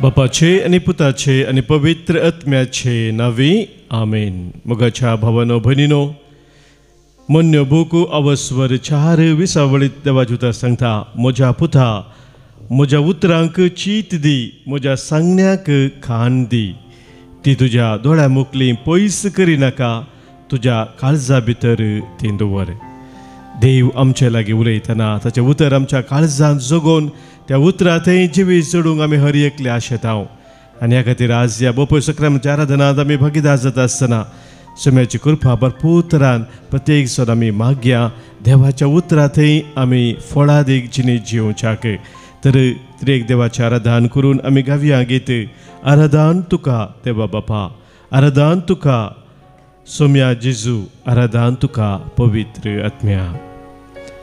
बापाचे आनी पुताचे आनी पवित्र आत्म्याचे नांवी आमेन. मोगाच्या भावानो भयणीनो, मन्यो बुकू अवस्वर चार विसावळीत देवाजुता सांगता, म्हज्या पुता म्हज्या उतरांक चीत दी, म्हज्या सांगण्याक खान दी. ती तुज्या दोळ्या मुखली पयस करिनाका, तुज्या काळजा भितर ती दवर. देव आमचे लागीं उलयतना ताचें उतर आमच्या काळजांत जगोवन त्या उतरां थंय जिवीत चडूंक आमी हर एकले आशेता. आनी ह्या खातीर आज ह्या बोपय सक्रामच्या आराधनांत आमी भागीदार जाता आसतना सम्याची कृपा भरपूर तरान प्रत्येक सद आमी मागया. देवाच्या उतरां थंय आमी फळादीक जिणें जिवच्याक. तर त्रेक देवाचें आराधन करून आमी गावया गीत आराधन तुका देवा बापा, आराधन तुका सोम्या जेजू, आराधन तुका पवित्र आत्म्या.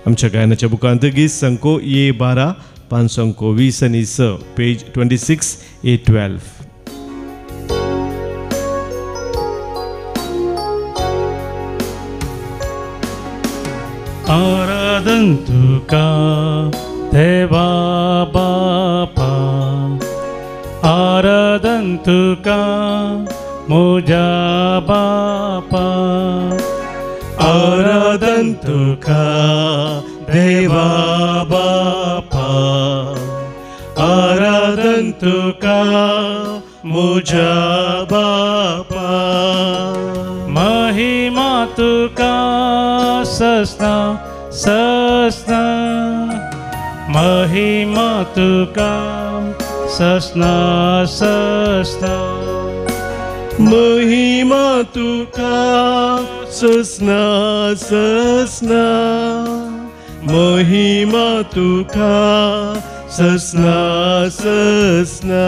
आमच्या गायनाच्या बुकांत गीत संको ए 12 520 आनी 6, पेज 26 ए 12. आराधन तुका देवा बापा, आराधन तुका म्हज्या बापा, आराधन तुका देवा बापा, आराधन तुका म्हज्या बापा. महिमा तुका ससना ससना, महिमा तुका ससना ससना, महिमा तुका ससना ससना, महिमा तुका ससना ससना.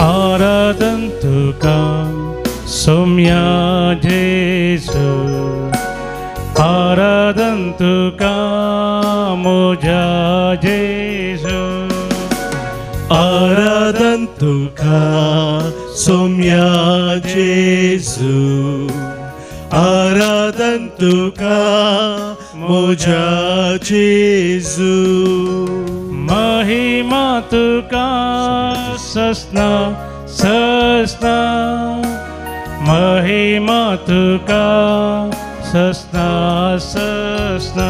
आराधन तुका सोम्या जेजू, आराधन तुका म्हज्या जेजू, आराधन तुका सोम्या जेजू, आराधन तुका म्हज्या जेजू. महिमा तुका ससना ससना, महिमा तुका ससना ससना,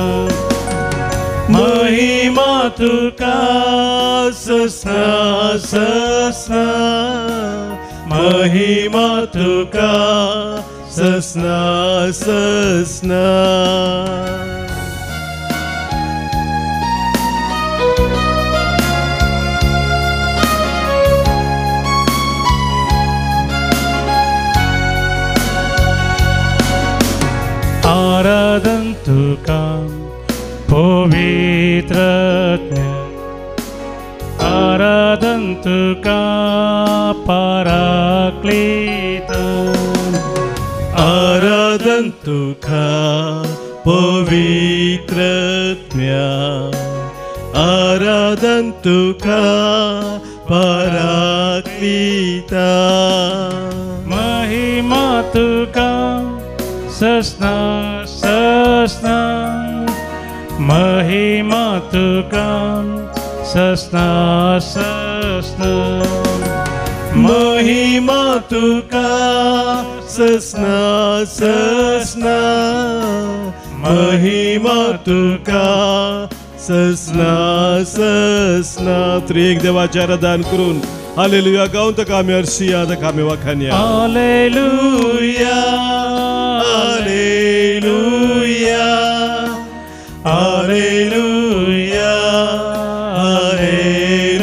महिमा तुका ससना ससना, महिमा तुका ससना ससना. आराधन तुका पवित्र आत्म्या, आराधन तुका पराक्लीता, आराधन तुका पवित्र आत्म्या, आराधन तुका पराक्लीता. महिमा तुका ससना ससना, महिमा तुका ससना ससना, महिमा तुका ससना ससना, महिमा तुका ससना ससना. त्रिएक देवाचें आराधन करून हालेलुया गावन ताका आमी हरशिया, ताका आमी वाखाणया. Hallelujah hallelujah hallelujah hallelujah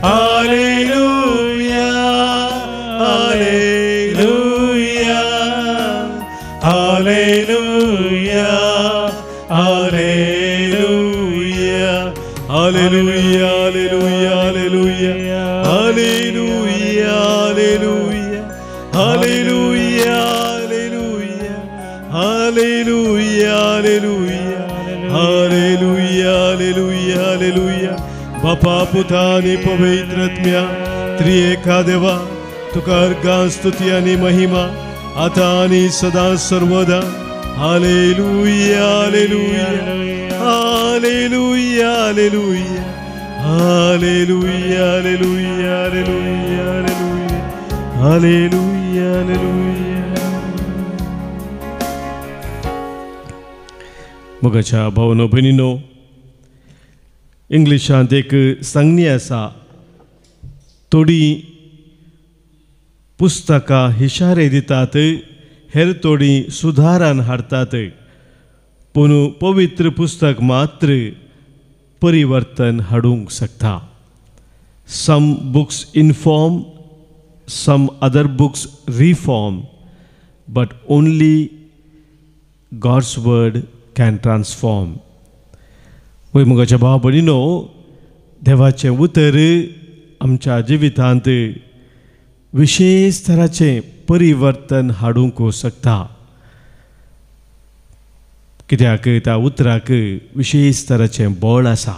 hallelujah hallelujah hallelujah hallelujah hallelujah hallelujah hallelujah hallelujah hallelujah hallelujah hallelujah hallelujah hallelujah hallelujah hallelujah. बापा पुता आनी पवित्र आत्म्या त्रिएका देवा तुका अर्घां स्तुती आनी महिमा आतां आनी सदां सर्वदा. Hallelujah, hallelujah, hallelujah, hallelujah, hallelujah, hallelujah, hallelujah, hallelujah, hallelujah. मोगाच्या भावनो भयणीनो, इंग्लिशांत एक सांगणी आसा, थोडी पुस्तकां इशारे दितात, हेर थोडी सुधारण हाडटात, पूण पवित्र पुस्तक मात्र परिवर्तन हाडूंक शकता. Some books inform, some other books reform, but only God's word can transform. वय मोगाच्या भाव भयणीनो, देवाचें उतर आमच्या जिवितांत विशेष तराचें परिवर्तन हाडूंक शकता. कित्याक त्या उतराक विशेष तराचें बळ आसा.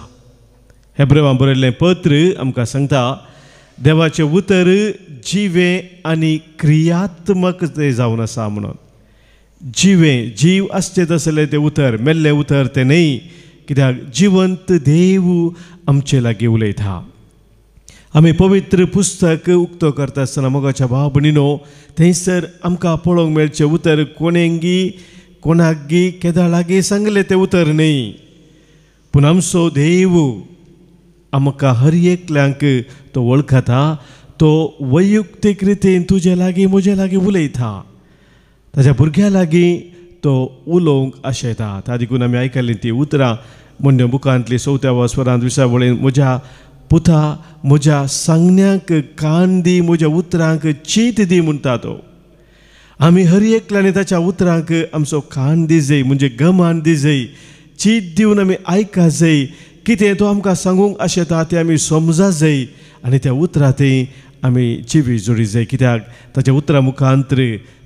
हेब्रेवां बरयल्लें पत्र आमकां सांगता, देवाचें उतर जिवें आनी क्रियात्मक तें जावन आसा म्हणून. जिवें, जीव आसचें तसलें तें उतर, मेल्लें उतर तें न्हय. कित्याक जिवंत देव आमचे लागीं उलयता. आमी पवित्र पुस्तक उक्तो करता आसतना मोगाच्या भाव भयणीनो, थंयसर आमकां पळोवंक मेळचें उतर कोणेंगी कोणाकगी केदा लागीं सांगलें तें उतर न्हय, पूण आमचो देव आमकां हर एकल्यांक तो वळखता, तो वैयक्तीक रितीन तुजे लागीं म्हजे लागीं उलयता, ताज्या भुरग्यां लागीं तो उलोवंक आशेता. ता देखून आमी आयकल्लीं ती उतरां मुंड्या बुकांतली चवथ्या वस्वरांत विसा वळीन, म्हज्या पुता म्हज्या सांगण्याक कान दी, म्हज्या उतरांक चीत दी म्हणटा तो. आमी हर एकल्यानी ताच्या उतरांक आमचो कान दी जाय, म्हणजे गमान दी जाय, चीत दिवन आमी आयका जाय, कितें तो आमकां सांगूंक आशेता तें आमी समजा जाय आनी त्या उतरां थंय आमी जिवी जोडी जाय. कित्याक ताच्या उतरां मुखांतर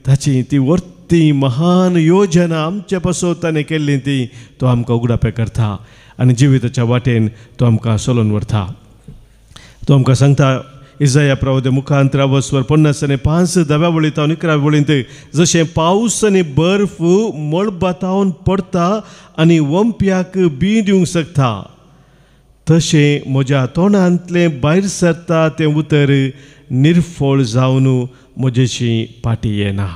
ताची ती वर्ती महान योजना आमचे पासत ताणें केल्ली ती तो आमकां उगडापें करता आनी जिविताच्या वाटेन तो आमकां चलोवन व्हरता. तो आमकां सांगता इजाया प्रवाद्या मुखांतर वस्वर 55 10व्या वळींत 11व्या वळींत, जशें पावस आनी बर्फ मळबातावन पडटा आनी वंप्याक बी दिवंक शकता, तशें म्हज्या तोंडांतलें भायर सरता तें उतर निर्फळ जावन म्हजेशी फाटीं येना.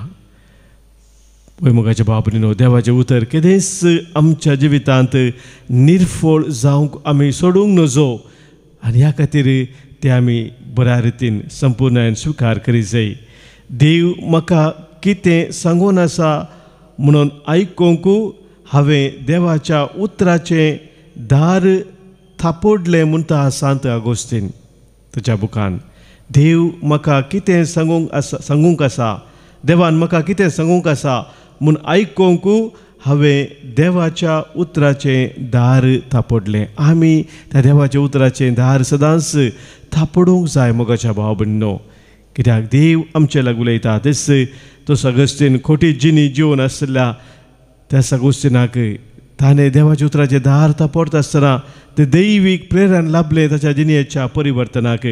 वय मोगाच्या भाव भयणीनो, देवाचें उतर केदेंच आमच्या जिवितांत निर्फळ जावंक आमी सोडूंक नजो आनी ह्या खातीर तें आमी बऱ्या रितीन संपूर्णायन स्विकार करी जाय. देव म्हाका कितें सांगून आसा म्हणून आयकूंक हांवें देवाच्या उतराचें दार थापोडलें म्हणटा सांत आगोस्तीन ताच्या बुकान. देव म्हाका कितें सांगूंक आसा, देवान म्हाका कितें सांगूंक आसा म्हूण आयकूंक हांवें देवाच्या उतराचें दार थापडलें. आमी त्या देवाच्या उतराचें दार सदांच थापडूंक जाय मोगाच्या भाव भयणीनो, कित्याक देव आमचे लागीं उलयता. तेच तो सगस्तीन खोटी जिणी जिवन आशिल्ल्या त्या सगस्तीनाक ताणें देवाच्या उतराचें दार थापडटा आसतना तें दैवीक प्रेरण लाभलें ताच्या जिणेच्या परिवर्तनाक.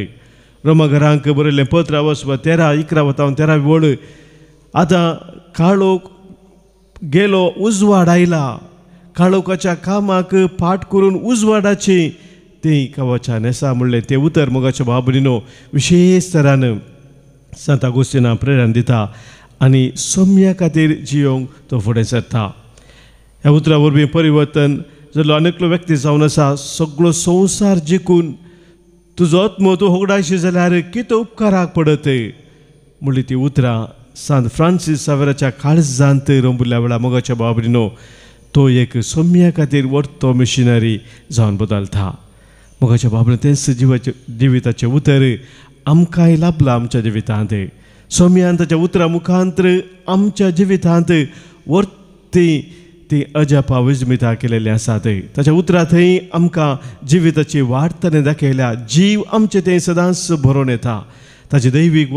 रोमा घरांक बरयल्लें पत्र वसव 13-11 वतावन 13 वळ, आतां काळोख गेलो उजवाड आयला, काळोखाच्या कामाक फाट करून उजवाडाची ती कवाच्या नेसा म्हणलें तें उतर मोगाच्या भाव भयणीनो विशेष तरान सांत आगोस्तीना प्रेरण दिता आनी सोम्या खातीर जियोंक तो फुडें सरता. ह्या उतरा वरवीं परिवर्तन जाल्लो अनेकलो व्यक्ती जावन आसा. सगळो संवसार जिखून तुजो आत्मो तूं होगडायशी जाल्यार कितें उपकाराक पडत म्हणली ती उतरां सांत फ्रांसीस सावेराच्या काळजांत रंबुल्ल्या वेळार मोगाच्या भाव भयणीनो तो एक सोम्या खातीर व्हडतो मिशनरी जावन बदलता. मोगाच्या भाव भयणीनो, तेंच जिविताचें उतर आमकांय लाभलां आमच्या जिवितांत. सोम्यान ताच्या उतरां मुखांतर आमच्या जिवितांत वर्ती ती अजापा विजमिता केलेली आसात. ताच्या उतरां थंय आमकां जिविताची वाट ताणें दाखयल्या. जीव आमचे थंय सदांच भरोन येता. ताची दैवीक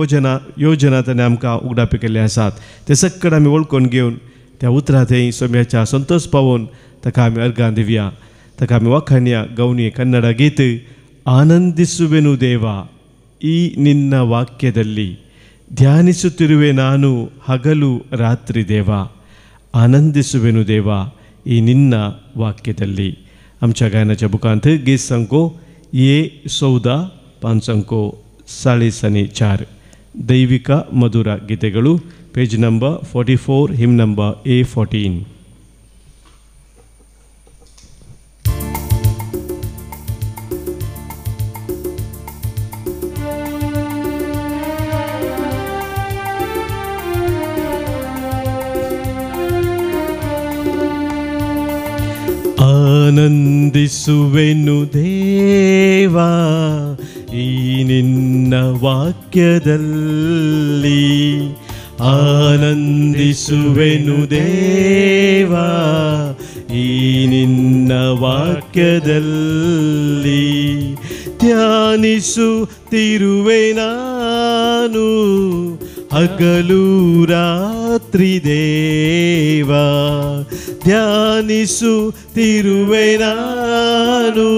योजना ताणें आमकां उगडापी केल्ले आसात. ते सक्कड आमी वळखून घेवन त्या उतरां थंय सोम्याच्या संतोष पावोवन ताका आमी अर्गां दिवया, ताका आमी वाखाणया. गवनी कन्नडा गीत आनंदिसुवेनु देवा ಈ ನಿನ್ನ ವಾಕ್ಯದಲ್ಲಿ, ಧ್ಯಾನಿಸುತ್ತಿರುವೆ ನಾನು ಹಗಲು ರಾತ್ರಿ ದೇವ, ಆನಂದಿಸುವೆನು ದೇವ ಈ ನಿನ್ನ ವಾಕ್ಯದಲ್ಲಿ. आमच्या गायनाच्या बुकांत गीत संको ये 14 5 अंको 4.5 ದೈವಿಕ ಮಧುರ ಗೀತೆಗಳು, page number 44, him number A14. ಆನಂದಿಸುವೆನು ದೇವಾ ಈ ನಿನ್ನ ವಾಕ್ಯದಲ್ಲಿ, ಆನಂದಿಸುವೆನು ದೇವಾ ಈ ನಿನ್ನ ವಾಕ್ಯದಲ್ಲಿ. ಧ್ಯಾನಿಸುತ್ತಿರುವೆ ನಾನು ಹಗಲು ರಾತ್ರಿ ದೇವಾ, ಧ್ಯಾನಿಸುತ್ತಿರುವೆ ನಾನು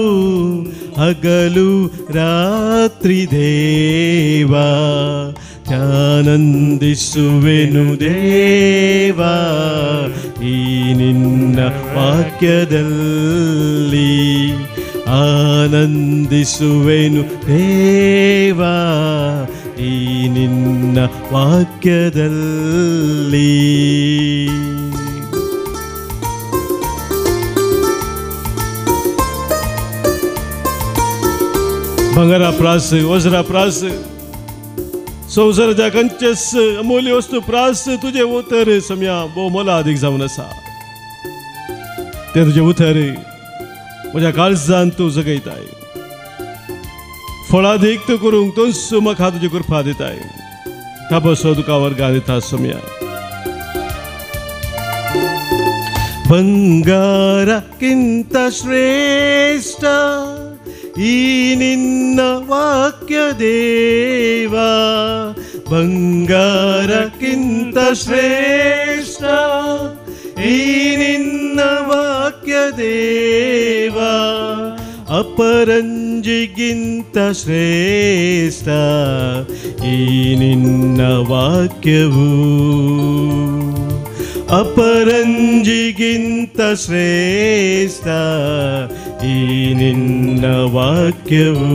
ಹಗಲು ರಾತ್ರಿ ದೇವಾ, ಆನಂದಿಸುವೆನು ದೇವಾ ಈ ನಿನ್ನ ವಾಕ್ಯದಲ್ಲಿ, ಆನಂದಿಸುವೆನು ದೇವಾ ಈ ನಿನ್ನ ವಾಕ್ಯದಲ್ಲಿ. ಬಂಗಾರ ಪ್ರಾಸ್, वज्रा प्रास, संवसाराच्या कंचस अमूल्य वस्तू प्रास तुझे उतर सम्या भोव मोलादीक जावन आसा. तें तुजें उतर म्हज्या काळजान तूं जगयताय, फळादीक तूं करूंक तूंच म्हाका तुजी कृपा दिताय. ताबसो तुका वर्गां दिता सम्या. ಬಂಗಾರಕ್ಕಿಂತ ಶ್ರೇಷ್ಠ ಈ ನಿನ್ನ ವಾಕ್ಯ ದೇವಾ, ಬಂಗಾರಕ್ಕಿಂತ ಶ್ರೇಷ್ಠ ಈ ನಿನ್ನ ವಾಕ್ಯ ದೇವಾ, ಅಪರಂಜಿಗಿಂತ ಶ್ರೇಷ್ಠ ಈ ನಿನ್ನ ವಾಕ್ಯವು, ಅಪರಂಜಿಗಿಂತ ಶ್ರೇಷ್ಠ ಈ ನಿನ್ನ ವಾಕ್ಯವು.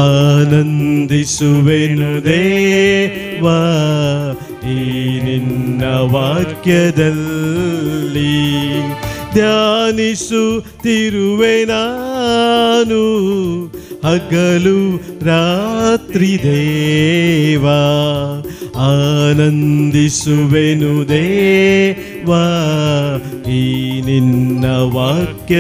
ಆನಂದಿಸುವೆನು ದೇವಾ ಈ ನಿನ್ನ ವಾಕ್ಯದಲ್ಲಿ, ಧ್ಯಾನಿಸುತ್ತಿರುವೆ ನಾನು ಹಗಲು ರಾತ್ರಿ ದೇವಾ, ಆನಂದಿಸುವೆನು ದೇವಾ ಈ ನಿನ್ನ ವಾಕ್ಯದಲ್ಲಿ.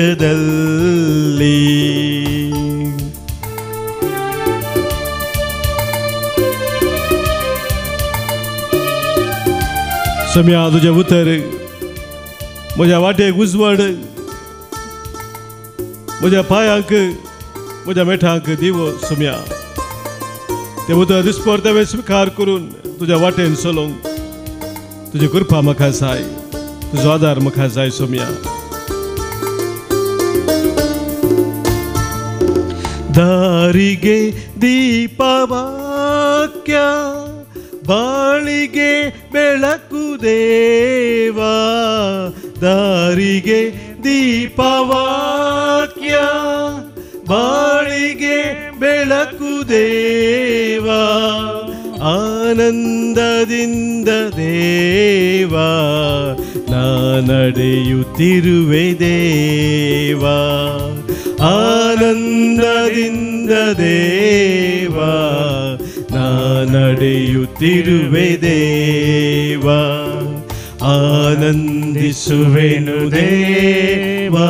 सम्या तुझे उतर म्हज्या वाटेक उजवाड, म्हज्या पांयांक म्हज्या मेठांक दिवो सम्या. ते उतर दिसपर तें स्विकार करून तुज्या वाटेन चलोवंक तुजी कृपा म्हाका जाय, तुजो आदार म्हाका जाय सोम्या. ದಾರಿಗೆ ದೀಪವಾಕ್ಯ, ಬಾಳಿಗೆ ಬೆಳಕು ದೇವಾ, ದಾರಿಗೆ ದೀಪವಾಕ್ಯ, ಬಾಳಿಗೆ ಬೆಳಕು ದೇವಾ, ಆನಂದದಿಂದ ದೇವಾ ನಾ ನಡೆಯುತ್ತಿರುವೆ ದೇವಾ, ಆನಂದದಿಂದ ದೇವಾ ನಾ ನಡೆಯುತ್ತಿರುವೆ ದೇವಾ, ಆನಂದಿಸುವೆನು ದೇವಾ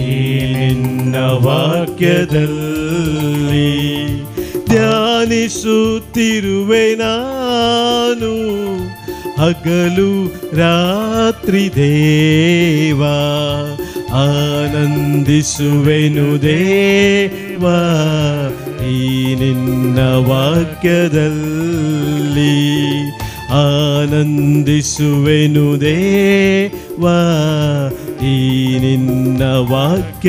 ಈ ನಿನ್ನ ವಾಕ್ಯದಲ್ಲಿ, ಧ್ಯಾನಿಸುತ್ತಿರುವೆ ನಾನು ಹಗಲು ರಾತ್ರಿ ದೇವಾ, ಆನಂದಿಸುವೆನು ದೇವಾ ಈ ನಿನ್ನ ವಾಕ್ಯದಲ್ಲಿ, ಆನಂದಿಸುವೆನು ದೇವಾ ಈ ನಿನ್ನ ವಾಕ್ಯದಲ್ಲಿ,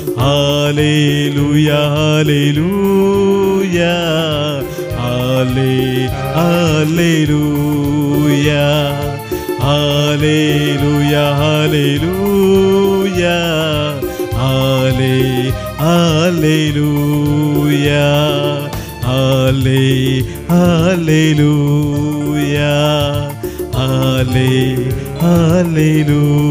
Hallelujah, hallelujah, hallelujah, hallelujah, hallelujah, hallelujah, hallelujah, hallelujah.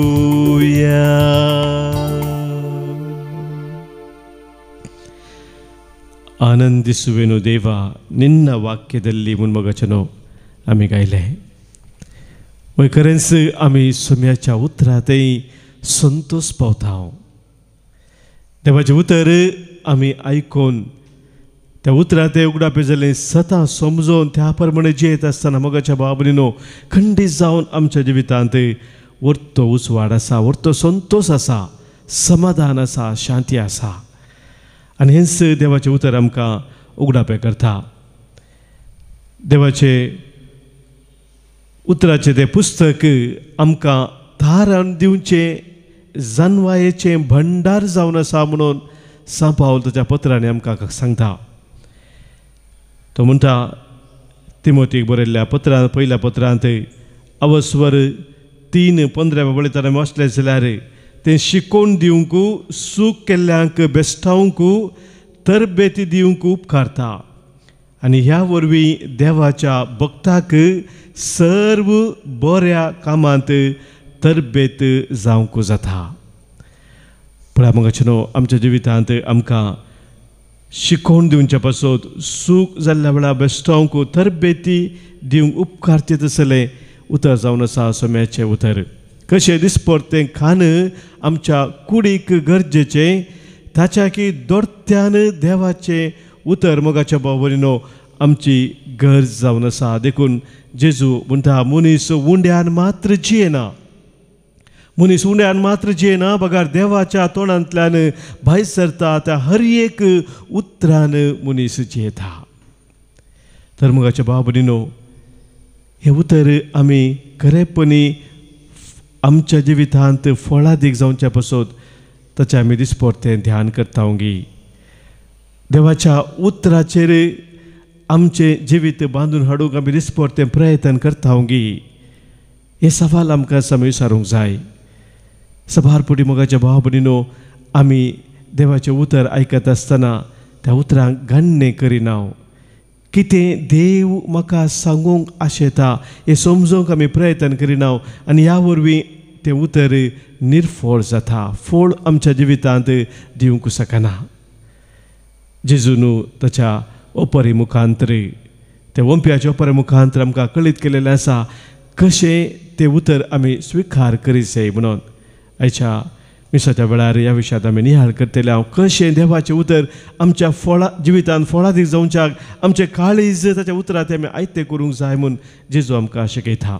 ಆನಂದಿಸುವೆನು ದೇವ ನಿನ್ನ ವಾಕ್ಯದಲ್ಲಿ मुनमगाचनो आमी गायले. वय खरेंच आमी सोम्याच्या उतरांतय संतोष पावता. देवाचें उतर आमी आयकून त्या उतरांत उगडापे जालें सतां समजून त्या प्रमाणे जियेत आसतना मोगाच्या बाबरीनो खंडीत जावन आमच्या जिवितांत वर्तो उजवाड आसा, वर्तो संतोष आसा, समाधान आसा, शांती आसा. आनी हेंच देवाचें उतर आमकां उगडापें करता. देवाचें उतराचें तें पुस्तक आमकां थारावन दिवचें जानवायेचें भंडार जावन आसा म्हणून सांत पावल ताच्या पत्रांनी आमकां सांगता. तो म्हणटा तिमोतीक बरयल्ल्या पत्रांत पयल्या पत्रांत अवस्वर 3:15 बळयतना आमी वाचलें जाल्यार तें शिकोवन दिवंक, सूख केल्ल्यांक बेस्टावंक, तरबेती दिवंक उपकारता आनी ह्या वरवीं देवाच्या भक्ताक सर्व बऱ्या कामांत तरबेत जावंक जाता. पळया मोगाचे न्हू, आमच्या जिवितांत आमकां शिकोवन दिवच्या पासत सूख जाल्ल्या वेळार बेस्टावंक तरबेती दिवंक उपकारचें तसलें उतर जावन आसा सोम्याचें उतर. कशें दिसपडतें खाण आमच्या कुडीक गरजेचें, ताच्या की दोर्त्यान देवाचें उतर मोगाच्या बाबरीनो आमची गरज जावन आसा. देखून जेजू म्हणटा मनीस उंड्यान मात्र जियेना, मनीस उंड्यान मात्र जियेना बगार देवाच्या तोंडांतल्यान भायर सरता त्या हर एक उतरान मनीस जियेता. तर मोगाच्या बाबरीनो हें उतर आमी खरेपणी आमच्या जिवितांत फळादीक जावच्या पासत ताचें आमी दिसपडतें ध्यान करता. देवाच्या उतराचेर आमचें जिवीत बांदून हाडूंक आमी दिसपडतें प्रयत्न करता. हें सवाल आमकां आमी विचारूंक जाय. सभार पुटी मोगाच्या भाव भयणीनो आमी देवाचें उतर आयकत आसतना त्या उतरांक गण्य करिना. कितें देव म्हाका सांगूंक आशेता हें समजूंक आमी प्रयत्न करिना आनी ह्या वरवीं तें उतर निर्फळ जाता, फळ आमच्या जिवितांत दिवंक शकना. जेजून ताच्या ओपरी मुखांतर, त्या वंप्याच्या ओपरी मुखांतर आमकां कळीत केलेलें आसा कशें तें उतर आमी स्विकार करीत जाय म्हणून. आयच्या मिसाच्या वेळार ह्या विशयांत आमी निहाळ करतले. हांव कशें देवाचें उतर आमच्या फळा जिवितांत फळादीक जावच्याक आमचें काळीज ताच्या उतरांत आमी आयतें करूंक जाय म्हूण जेजू आमकां शिकयता.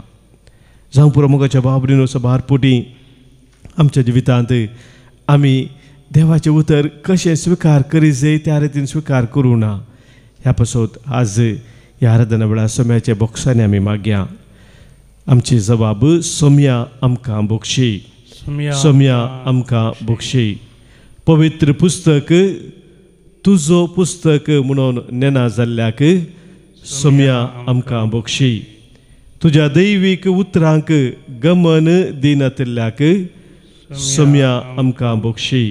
जावं पुरो मोगाच्या बाबरीनो सभार पुटी आमच्या जिवितांत आमी देवाचें उतर कशें स्विकार करीत जाय त्या रितीन स्विकार करूं ना. ह्या पासत आज ह्या आराधना वेळार सोम्याच्या बोक्सांनी आमी मागया आमची जबाब सोम्या आमकां बोक्षी, सोम्या आमकां बोक्षी. पवित्र पुस्तक तुजो पुस्तक म्हणून नेना जाल्ल्याक सोम्या आमकां बोक्षी. तुज्या दैवीक उतरांक गमन दिनातिल्ल्याक सोम्या आमकां बोक्षी.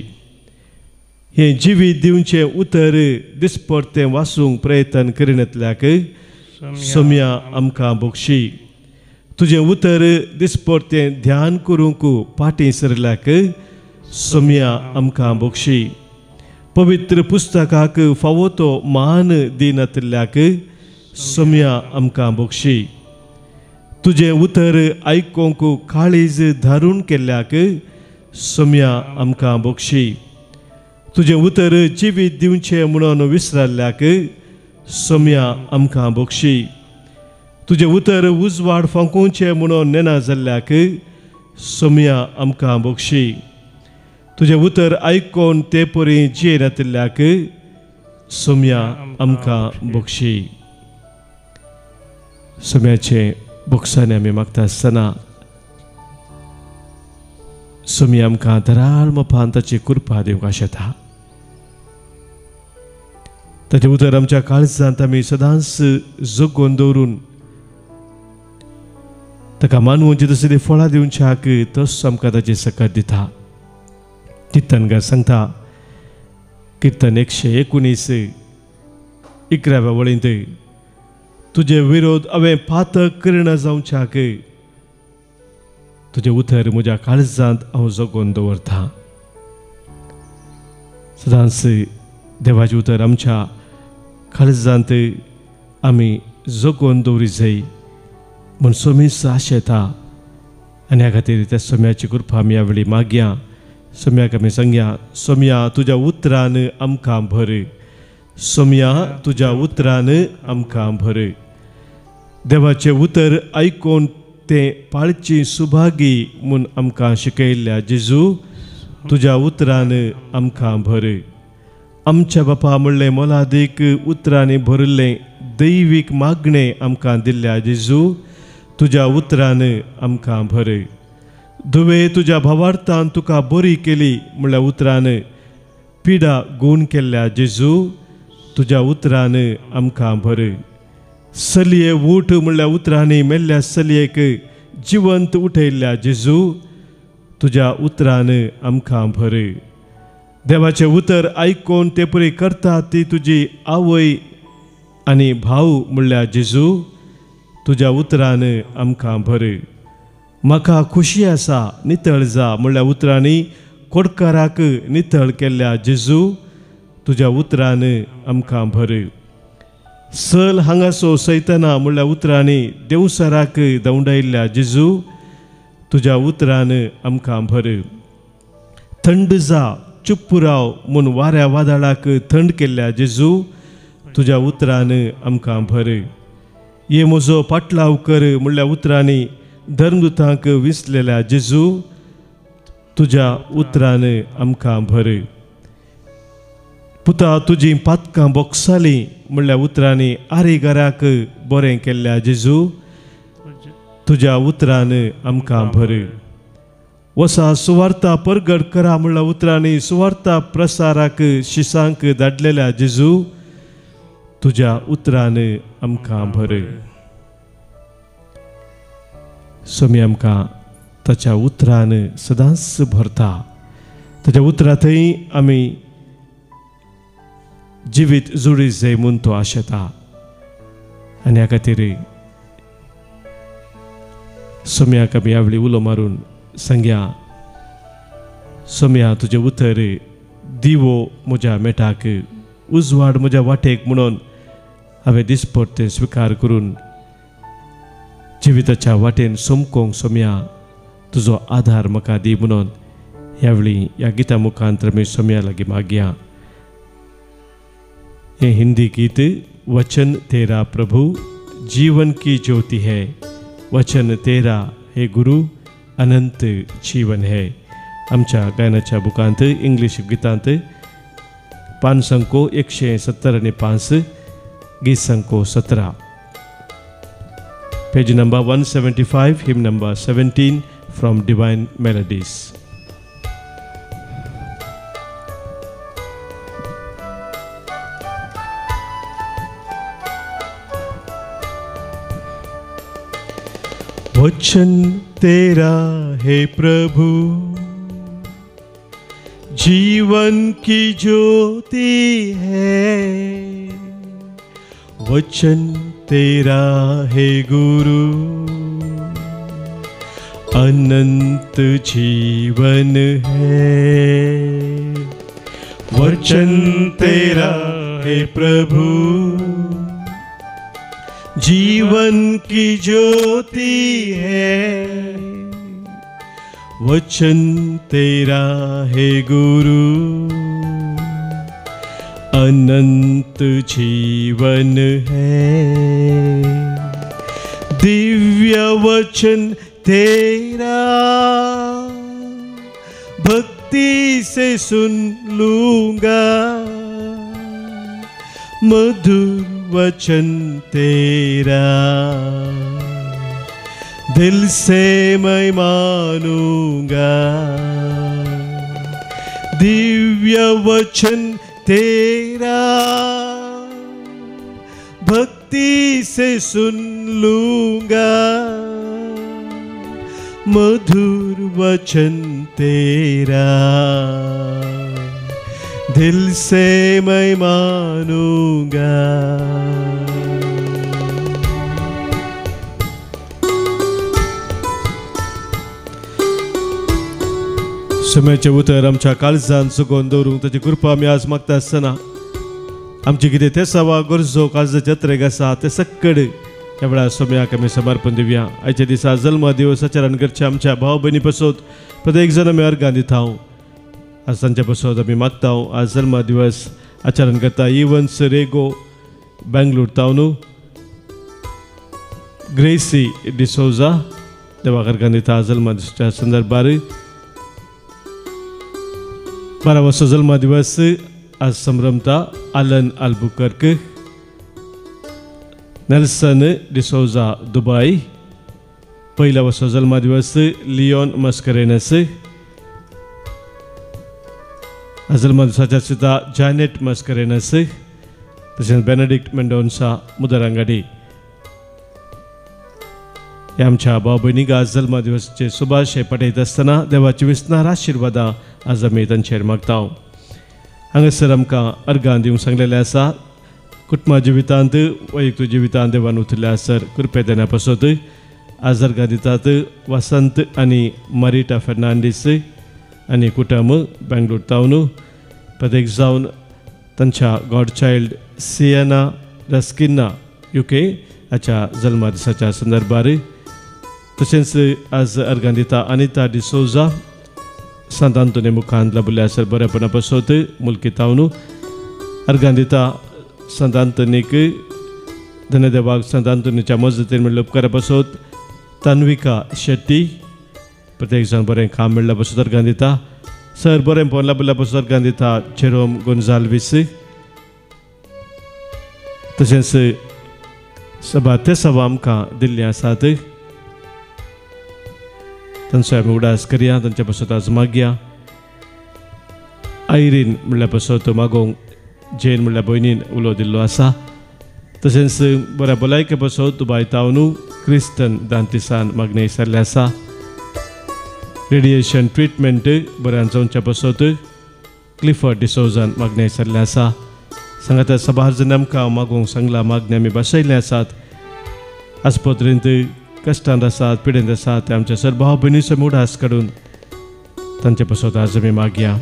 हें जिवीत दिवचें उतर दिसपडतें वाचूंक प्रयत्न करिनातल्याक सोम्या आमकां बोक्षी. तुजें उतर दिसपडतें ध्यान करूंक फाटीं सरल्याक सोम्या आमकां बोक्षी. पवित्र पुस्तकाक फावो तो मान दिनातिल्ल्याक सोम्या आमकां बोक्षी. तुजें उतर आयकूंक काळीज धारून केल्ल्याक सोम्या आमकां बोक्षी. तुजें उतर जिवीत दिवचें म्हणून विसरल्याक सोम्या आमकां बोक्षी. तुजें उतर उजवाड फांकोवचें म्हणून नेना जाल्ल्याक सोम्या आमकां बोक्षी. तुजें उतर आयकून ते परी जियेनातिल्ल्याक सोम्या आमकां बोक्षी. सोम्याचें बोक्सांनी आमी मागता आसतना सोमी आमकां दराळ मोपान ताची कृपा दिवंक आशेता. ताचें उतर आमच्या काळजांत आमी सदांच जगोवन दवरून ताका मानवची तसली फळां दिवच्याक तस आमकां ताची सकत दिता. किर्तनकार सांगता किर्तन 119 11व्या वळींत, तुजे विरोध हांवें पातक करिना जावच्याक तुजें उतर म्हज्या काळजांत हांव जगोवन दवरता. सदांच देवाचें उतर आमच्या काळजांत आमी जगोवन दवरी जाय म्हूण सोमीस आशेता आनी ह्या खातीर त्या सोम्याची कृपा आमी ह्या वेळी मागया. सोम्याक आमी सांगया, सोम्या तुज्या उतरान आमकां भर, सोम्या तुज्या उतरान आमकां भर. देवाचें उतर आयकून तें पाळची सुभागी म्हूण आमकां शिकयल्ल्या जेजू तुज्या उतरान आमकां भर. आमच्या बापा म्हणलें मोलादीक उतरांनी भरिल्लें दैवीक मागणें आमकां दिल्ल्या जेजू तुज्या उतरान आमकां भर. धुवे तुज्या भावार्थान तुका बरी केली म्हणल्या उतरान पिडा गूण केल्ल्या जेजू तुज्या उतरान आमकां भर. सलये उठ म्हणल्या उतरांनी मेल्ल्या सलयेक जिवंत उठयल्ल्या जेजू तुज्या उतरान आमकां भर. देवाचें उतर आयकून ते परी करता ती तुजी आवय आनी भाव म्हणल्या जेजू तुज्या उतरान आमकां भर. म्हाका खुशी आसा नितळ जा म्हणल्या उतरांनी कोडकाराक नितळ केल्ल्या जेजू तुज्या उतरान आमकां भर. सल हांगासो सैतना म्हणल्या उतरांनी देवसराक दवंडायल्ल्या जेजू तुज्या उतरान आमकां भर. थंड जा चुप्प राव म्हूण वाऱ्या वादळाक थंड केल्ल्या जेजू तुज्या उतरान आमकां भर. ये म्हजो पाटलाव कर म्हणल्या उतरांनी धर्मदुतांक विसलेल्या जेजू तुज्या उतरान आमकां भर. पुता तुजी पातकां बोगसालीं म्हणल्या उतरांनी आरीगाराक बरें केल्ल्या जेजू तुज्या उतरान आमकां भर. वसा सुवार्ता परगट करा म्हणल्या उतरांनी सुवार्ता प्रसाराक शिसांक धाडलेल्या जेजू तुज्या उतरान आमकां भर. सोमी आमकां ताच्या उतरान सदांच भरता. ताच्या उतरां थंय आमी जिवीत जोडी जाय म्हूण तो आशेता आनी ह्या खातीर सोम्याक आमी ह्या वेळी उलो मारून सांगया, सोम्या तुजें उतर दिवो म्हज्या मेटाक, उजवाड म्हज्या वाटेक म्हणून हांवें दिसपट तें स्विकार करून जिविताच्या वाटेन सोमकोंक सोम्या तुजो आधार म्हाका दी म्हणून ह्या वेळी ह्या गिता मुखांत आमी सोम्या लागीं मागया. हें हिंदी गीत वचन तेरा प्रभु जीवन की ज्योति है, वचन तेरा हे गुरु अनंत जीवन है. आमच्या गायनाच्या बुकांत इंग्लीश गितांत पान संको 170 आनी 5, गीत संको 17, page number 175, hymn number 17 from Divine Melodies. वचन तेरा है प्रभु जीवन की ज्योति है, वचन तेरा है गुरु अनंत जीवन है, वचन तेरा है प्रभु जीवन की ज्योति है, वचन तेरा है गुरु अनंत जीवन है। दिव्य वचन तेरा भक्ति से सुन लूँगा, मधुर वचन तेरा दिल से मैं मानूंगा। दिव्य वचन तेरा भक्ति से सुन लूंगा, मधुर वचन तेरा दिल से मैं मानूंगा। सुम्याचें उतर आमच्या काळजान सुकोवन दवरूंक ताची कृपा आमी आज मागता आसतना आमची कितें ते सवा गरजो काळजाचे जत्रेक आसा ते सक्कड ह्या वेळार सोम्याक आमी समर्पण दिवया। आयच्या दिसा जल्म दिवस आचरण करच्या आमच्या भाव भयणी पसत प्रत्येक जण आमी अर्गां दिता। आज तांच्या पसत आमी मागता। आज जल्म दिवस आचरण करता इवन्स रेगो बेंगलोर तावनू, ग्रेसी डिसोजा देवाक अर्गां दिता जल्म दिवसाच्या संदर्भार। 12 वर्सो जल्म दिवस आज संभ्रमता Alan Albuquerque, Nelson D'Souza Dubai. पहिला वर्सो जल्म दिवस लियोन मस्करेनस। आज जल्म दिवसाच्या सुद्धा जॅनेट मस्करेनस तशेंच बेनेडिक्ट मेंडोन्सा मुदरांगाडी। ह्या आमच्या भाव भयणीक आज जल्म दिवसाचे शुभाशय पाठयत आसतना देवाची विसनार आशिर्वादां आज आमी तांचेर मागता। हांगासर आमकां अर्गां दिवंक सांगलेलें आसा। कुटुंबा जिवितांत वैयक्तीक जिवितांत देवान उतरले आसर कृपे देण्या पासत आज अर्गां दितात वसंत आनी मारिटा फेर्नांडीस आनी कुटुंब बेंगलोर तावन, प्रत्येक जावन तांच्या गॉडचायल्ड सियाना रस्किन्ना युके हाच्या जल्मा दिसाच्या संदर्भार। तशेंच आज अर्गां दिता अनिता डिसोजा सांत आंतोनी मुखांत लाभिल्ल्या आसर बरेपणा पासत मुलकी तावन। अर्गां दिता सांत आंतोनीक धन्यदेवाक सांत आंतोनीच्या मजतीन मेळ्ळ्या उपकारा पासत तन्विका शेट्टी। प्रत्येक जाण बरें काम मेळ्ळ्या पासत अर्गां दिता। सर बरें पोवन लाभिल्ल्या पासत अर्गां दिता जेरोम गोन्जाल्वीस। तशेंच सभा ते सभा आमकां दिल्ली आसात तांचो आमी उडास करया, तांच्या पासत आज मागया। आयरीन म्हणल्या पासत मागोवंक जेन म्हणल्या भयणीन उलो दिल्लो आसा। तशेंच बऱ्या भलायके पासत दुबाय तावनू क्रिस्टन दांतिसान मागणें विसरलें आसा। रेडिएशन ट्रिटमेंट बऱ्यान जावच्या पासत क्लिफर्ड डिसोजान मागणें विसरलें आसा। सांगाता सभार जण आमकां मागोवंक सांगलां, मागणें आमी बसयल्लें आसात। आस्पत्रेंत कश्टांत आसात, पिडेंत आसात ते आमच्या सर भाव भयणीचो उडास काडून तांचे पासत आज आमी मागया।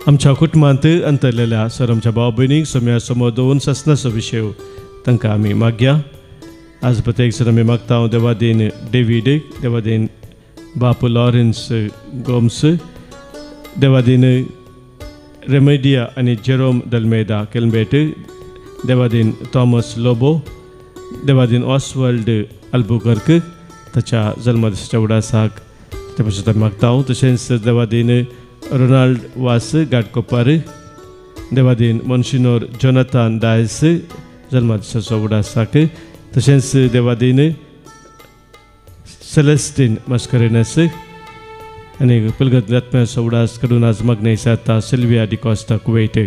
आमच्या कुटुंबांत अंतरलेल्या सर आमच्या भाव भयणीक सोम्या समोर दवरून ससनाचो विशय तांकां आमी मागया। आज प्रत्येक जण आमी मागता देवादीन डेवीड, देवादीन बापू लॉरेन्स गोम्स, देवादीन रेमेडिया आनी जेरोम दल्मेदा केलमेट, देवादीन थॉमस लोबो, देवादीन ऑसवर्ल्ड अल्बुकर्क ताच्या जल्मदिसाच्या उडासाक ताच्या पासत आमी मागता। तशेंच देवादीन रोनाल्ड वास गाडकोपार, देवादीन मोन्सिनोर जोनाथान डायस जल्मदिसाचो उडासाक, तशेंच देवादीन सेलेस्टीन मस्करेनस आनी पिलगत आत्म्याचो उडास करून आज मागणें जाता सिल्विया डिकॉस्ता कुवेट।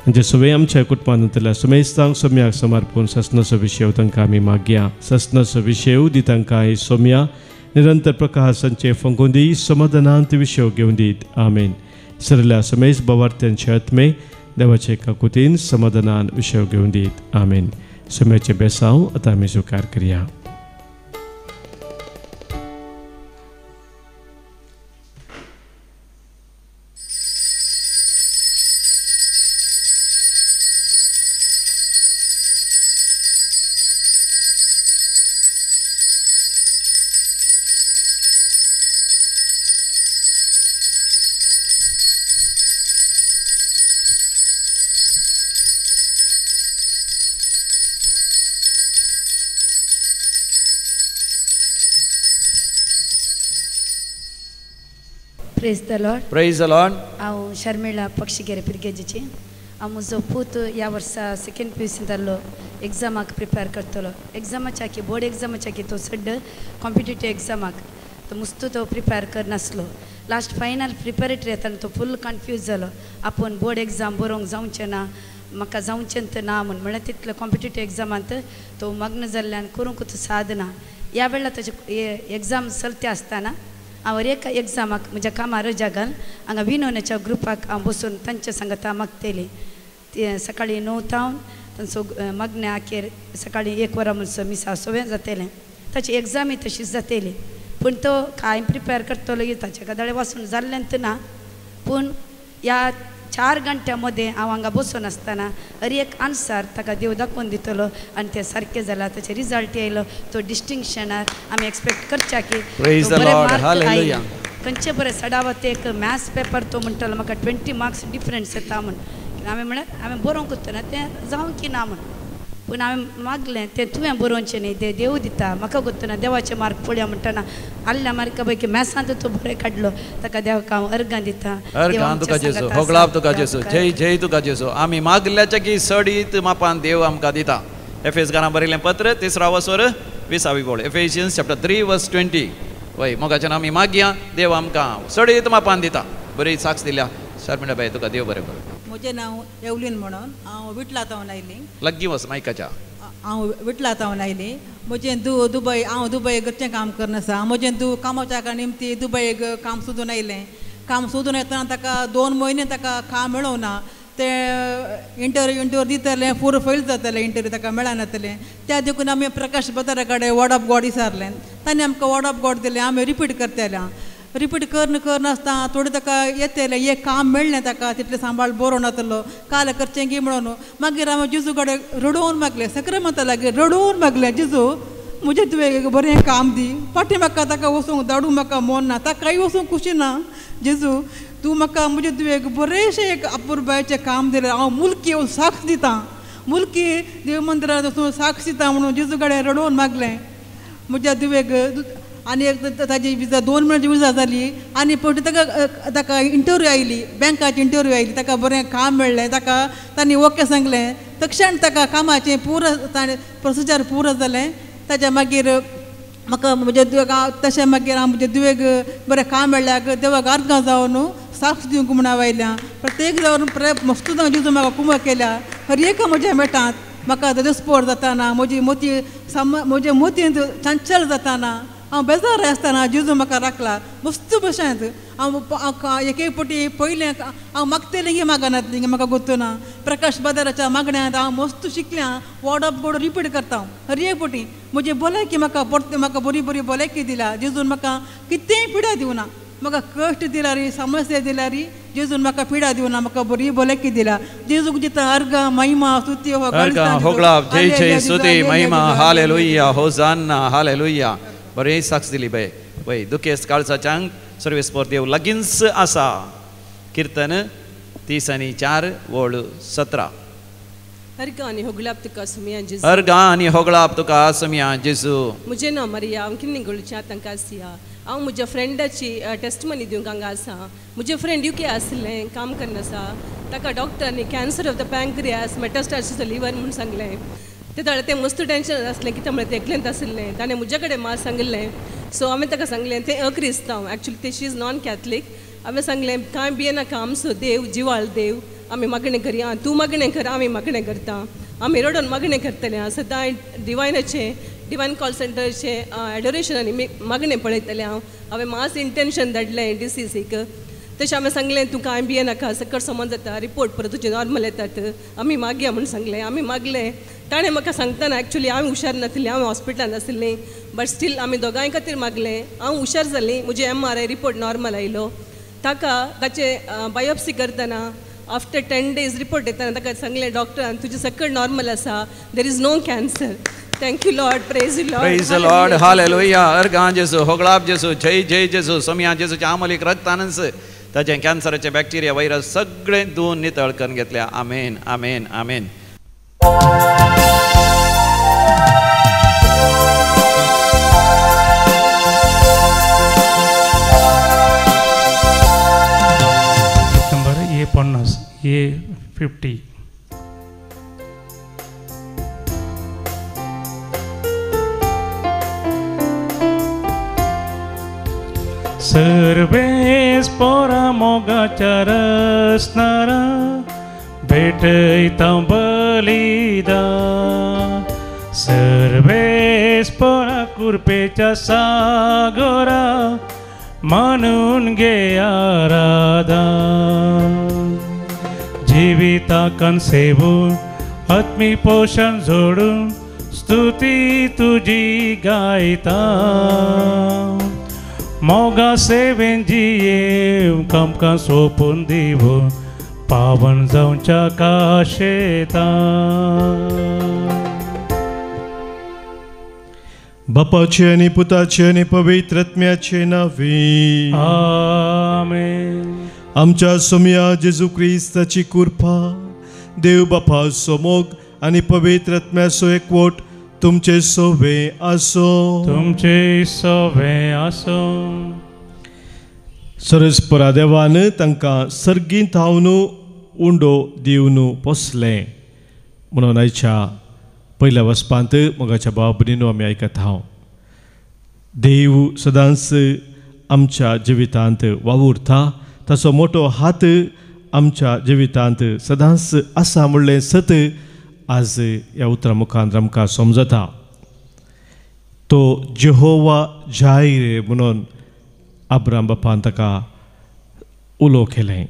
हांचे सगळे आमच्या कुटुंबांतल्या सुमेस्तांक सोम्याक समर्पून ससनाचो विशय तांकां आमी मागया। ससनाचो विशय दी तांकां हे सोम्या निरंतर प्रकाशांचे फंकून दी, समाधानांत विशय घेवन दीत। आमेन। सरल्या समेस बावार्थ्यांचे आत्मे देवाचे काकुतीन समाधानान विशय घेवन दीत। आमेन। सोम्याचे बेसांव आतां आमी स्विकार करया। Praise the Lord. Praise the Lord. हांव शर्मिळा पक्षीगेरे पिरगेजीची। हांव म्हजो पूत ह्या वर्सा सेकेंड पी यू सींत जाल्लो, एग्जामाक प्रिपेर करतलो. एग्जामाच्या की बोर्ड एग्जामाच्या की तो सड्ड कॉम्पिटेटीव एग्जामाक तो मुस्तू तो प्रिपेर करनासलो. लास्ट फायनल प्रिपेरेटरी येताना तो फूल कन्फ्यूज जालो, आपूण बोर्ड एग्जाम बरोवंक जावचें ना, म्हाका जावचें तर ना म्हूण. म्हळ्यार तितलो कॉम्पिटेटीव एग्जामांत तो मग्न जाल्ल्यान करूंकूच साद ना. ह्या वेळार ताचे एग्जाम चलते आसतना हांव एका एग्जामाक म्हज्या कामार रजा घाल हांगा विनोनाच्या ग्रुपाक हांव बसून तांच्या सांगाता मागतली. ते सकाळीं 9 तावन तांचो मागण्या आखेर सकाळीं 1 वरां म्हणसर मिसा सगळें जातलें. ताची एग्जामय तशीच जातली, पूण तो कांय प्रिपेर करतलो की ताचे कदाळे वाचून जाल्लें तर ना. पूण ह्या 4 घंट्या मदें हांव हांगा बसून आसतना हर एक आन्सर ताका देव दाखोवन दितलो आनी तें सारकें जालां. ताचें रिजल्ट येयलो, तो डिस्टिंक्शनार आमी एक्सपेक्ट करच्या की बरे मार्क आयले. खंयचे बरें सडावत एक मॅथ्स पेपर तो म्हणटलो म्हाका 20 मार्क्स डिफरंस येता म्हूण. हांवें म्हळ्यार हांवें बरोवंक ना तें जावं की ना म्हूण, पूण हांवें मागलें तें तुवें बरोवचें न्ही, तें देव दिता, म्हाका गोत्तना देवाचें मार्क पळया म्हणटना आल्ल्या मार्का पैकी मॅथ्सांत तो बरें काडलो. ताका देवाक हांव अर्गां दिता. अर्गां तुका जेजू, होगळाप तुका जेजू, जय जय तुका जेजू. आमी मागल्याच्या की सडीत मापान देव आमकां दिता. एफेस घरां बरयलें पत्र 3 वसवर 20 वळ, एफेशियन्स चॅप्टर 3 वर्स 20. वय मोगाच्यान आमी मागया, देव आमकां सडीत मापान दिता. बरी साक्ष दिल्या शर्मिला बाई, तुका देव बरें करूं. म्हजें नांव एवलीन म्हणून, हांव विटला तावन आयली. लग्गी वच मायकाच्या. हांव विटला तावन आयली. म्हजें दू दुबय, हांव दुबय घरचें काम करन आसा. म्हजें दू कामाच्या निमती दुबय काम सोदून आयलें. काम सोदून येतना ताका 2 म्हयने ताका काम मेळोना. तें इंटरव्यू दितलें, पूरो फेल जातलें, इंटरव्यू ताका मेळनातलें. त्या देखून आमी प्रकाश बदरा कडेन वर्ड ऑफ गॉड विचारलें. ताणें आमकां वर्ड ऑफ गॉड दिलें. आमी रिपीट करतले. रिपीट करन करन आसता थोडें ताका येतलें, एक काम मेळ्ळें ताका, तितलें सांबाळ बरो नातलो काल करचें की म्हणून. मागीर हांवें जेजू कडेन रडोवन मागलें, सक्रमा लागीं रडोवन मागलें, जेजू म्हजें तुवें बरें काम दी. फाटीं म्हाका ताका वचूंक धाडूंक म्हाका मन ना, ताकाय वचूंक खुशी ना. जेजू तूं म्हाका म्हजें तुवें बरेंशें एक अपुरबायेचें काम दिलें. हांव मुलकी साक्ष दितां, मुलकी देव मंदिरांत वचून साक्ष दितां म्हणून जेजू कडेन रडोवन मागलें म्हज्या धुवेक. आनी एक ताजी विजा 2 म्हयन्याची विजा जाली आनी पयलीं ताका ताका इंटरव्यू आयली, बँकाची इंटरव्यू आयली. ताका बरें काम मेळ्ळें, ताका तांणी ओके सांगलें. तक्षण ताका कामाचें पुरो ताणें प्रोसिजर पुरो जालें. ताच्या मागीर म्हाका म्हज्या धुवेक तशें मागीर हांव म्हज्या धुवेक बरें काम मेळ्ळ्याक देवाक अर्गां जावन साक्ष दिवंक म्हूण हांव आयल्या. प्रत्येक जावन मस्तू जेजू म्हाका कुमक केल्या. हर एक म्हज्या मेटांत म्हाका दस्पोर जाताना, म्हजी मोती म्हज्या मोतींत चंचल जाताना, हांव बेजार आसतना जेजू म्हाका राखला मस्त भशेन. हांव एक एक पटी पयलें हांव मागतलें की मागनातलें की म्हाका गोत्तना. प्रकाश बदराच्या मागण्यांत हांव मस्त शिकल्या. वर्ड ऑफ गॉड रिपीट करता हांव हर एक पटी. म्हजी भलायकी म्हाका परते म्हाका बरी बरी भलायकी दिल्या जेजून. म्हाका कितेंय पिडा दिवना, म्हाका कश्ट दिल्यार समस्या दिल्यार जेजून म्हाका पिडा दिवना, म्हाका बरी भलायकी दिल्या. जेजूक दिता अर्गां महिमा स्तुती होगळाप जय जय स्तुती महिमा हालेलुया होजान्ना हालेलुया. बरें साक्ष दिली बाय. वय दुखेस्त काळजाच्यांक सर्वेस्पर देव लागींच आसा. किर्तन 34 वळ 17. अर्गां आनी होगळाप तुका सुमया जेजू. अर्गां आनी होगळाप तुका सुमया जेजू. म्हजें नांव मारिया, हांव किन्नी तांकां आसया. हांव म्हज्या फ्रेंडाची टेस्टमनी दिवंक हांगा आसा. म्हजें फ्रेंड युके आसलें, काम करना आसा. ताका डॉक्टरांनी cancer of the pancreas metastasis liver म्हूण सांगलें. ते ताणें तें मस्त टेंशन आसलें कितें म्हळ्यार तें एकलेंत आशिल्लें. ताणें म्हजे कडेन मात सांगिल्लें. सो हांवें ताका सांगलें तें अक्रिस्तांव, एक्चुली ते शी is non Catholic. हांवें सांगलें कांय भियेनाका, आमचो देव जिवाळ देव, आमी मागणें करया, तूं मागणें कर, आमी मागणें करता, आमी रडोन मागणें करतलें. सदांय डिवायनाचें डिवायन कॉल सेंटरचें एडोरेशन आनी मागणें पळयतलें हांव. हांवें मास इंटेन्शन धाडलें डीसीसीक. तशें हांवें सांगलें तूं कांय भियेनाका, सकट समज जाता, रिपोर्ट परत तुजे नॉर्मल येतात, आमी मागया म्हूण सांगलें. आमी मागलें. ताणें म्हाका सांगतना एक्चुली हांव हुशार नासलें, हांव हॉस्पिटलान आशिल्लें, बट स्टील आमी दोगांय खातीर मागलें. हांव हुशार जालीं, म्हजें MRI report normal आयलो. ताका ताचे बायोप्सी करतना आफ्टर 10 days report येतना ताका सांगलें डॉक्टरान तुजें सकट नॉर्मल आसा, there is no cancer. Thank you Lord, praise you Lord. Praise the Lord, hallelujah. अर्गां जेजू, होगळाप जेजू, जय जय जेजू. सोमया जेजूच्या आमलीक रक्तानच ताचें कॅन्सराचे बॅक्टेरिया व्हायरस सगळें धुवन नितळ करून घेतल्या. Amen amen amen. Number A 50 A 50. सर्वेस पोरा मोगाच्या रसनारा भेटयता बलिदान सर्वेस पोरा कुरपेच्या सागरा मानून घे आराधन जिविताकन सेवून आत्मी पोषण जोडून स्तुती तुजी गायता मोगा सेवेन जियेव कामकां सोपून दिवून पावन जावच्या काशेता. बापाचे आनी पुताचे आनी पवित्र आत्म्याचे नांवे आमेन. आमच्या सोमया जेजू क्रिस्ताची कृपा, देव बापाचो मोग आनी पवित्र आत्म्याचो एकवट तुमचे सोवे आसो. तुमचे सोवे आसो. सरस्परा देवान तांकां सर्गींत थावन उंडो दिवन पोसलें म्हणून आयच्या पयल्या वचपांत मोगाच्या भाव भयणीनो आमी आयकत हांव. देव सदांच आमच्या जिवितांत वावुरता, ताचो मोटो हात आमच्या जिवितांत सदांच आसा म्हणलें सत आज ह्या उतरां मुखार आमकां समजता. तो जेहोवा जायर म्हणून अब्राम बापान ताका उलो केलें.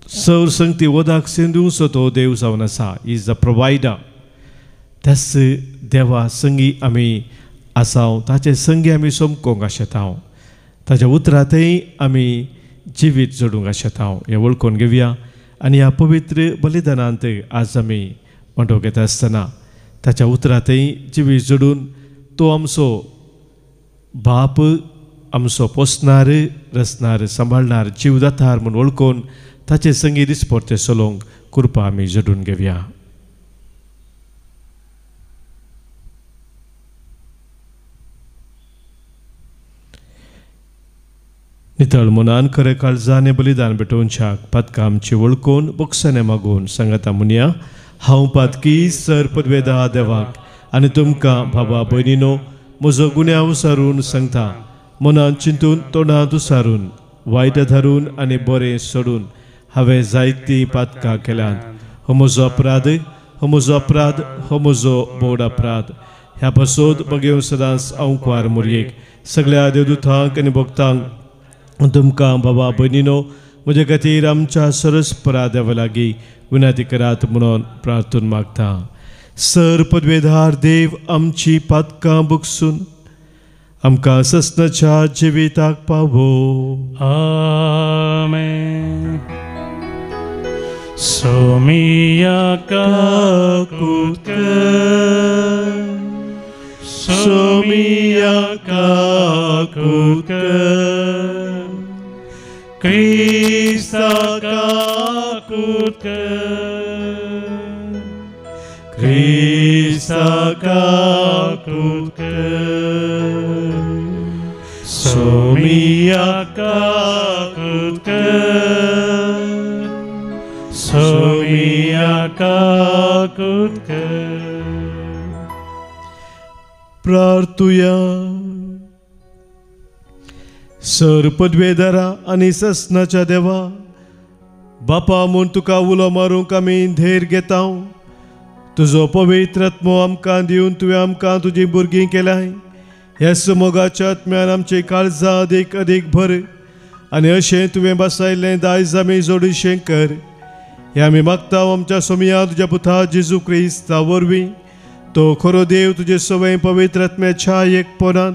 सर संगती वदाक सिंधूचो तो देव जावन आसा, is the provider. त्याच देवा संगी आमी आसाव, ताचे संगी आमी समकोंक आशेताव, ताच्या उतरांतय आमी जिवीत जोडूंक आशेताव हें वळखून घेवया. आनी ह्या पवित्र बलिदानांत आज आमी वांटो घेता आसतना ताच्या उतरांतय जिवीत जोडून तो आमचो बाप, आमचो पोसणार, रचणार, सांबाळणार, जीव दातार म्हूण वळखून ताचे संगी दिसपडते चलोवंक कृपा आमी जोडून घेवया. नितळ मनान खरें काळजान बलिदान भेटोवच्याक पातकां आमची वळखून बोगसणे मागून सांगता मुनया. हांव पातकी सर पदवेदा देवाक आनी तुमकां बाबा भयणीनो म्हजो गुन्यांव सारून सांगता. मनान चिंतून तोंडांत उसारून वायट धरून आनी बरें सोडून हांवें जायतीं पातकां केल्यांत. हो म्हजो अपराध, हो म्हजो अपराध, हो म्हजो बोड अपराध. ह्या पासत बगेव सदांच हांव कुवार मोरयेक सगळ्या देवदूतांक आनी भक्तांक तुमकां बाबा भयणीनो म्हजे खातीर आमच्या सरस्परा देवा लागीं विनंती करात म्हणून प्रार्थून मागता. सर पदवेधार देव आमची पातकां बगसून आमकां ससनाच्या जिविताक पावो. आमेन. सोमिया काकूत कर, सोमिया काकूत कर, क्रिस्ता काकूत कर, क्रिस्ता काकूत कर, सोमिया काकूत कर, सोमिया काकूत कर. प्रार्थुया. सर पदवेदारा आनी ससनाच्या देवा बापा म्हूण तुका उलो मारूंक आमी धैर्य घेता. तुजो पवित्र आत्मो आमकां दिवन तुवें आमकां तुजीं भुरगीं केल्याय. ह्या मोगाच्या आत्म्यान आमची काळजां अदीक अदीक भर आनी अशें तुवें बसायल्लें दायज आमी जोडीशें कर. हें आमी मागता आमच्या सोमया तुज्या पुता जेजू क्रिस्ता वरवीं. तो खरो देव तुजे सवय पवित्र आत्म्याच्या एकपणांत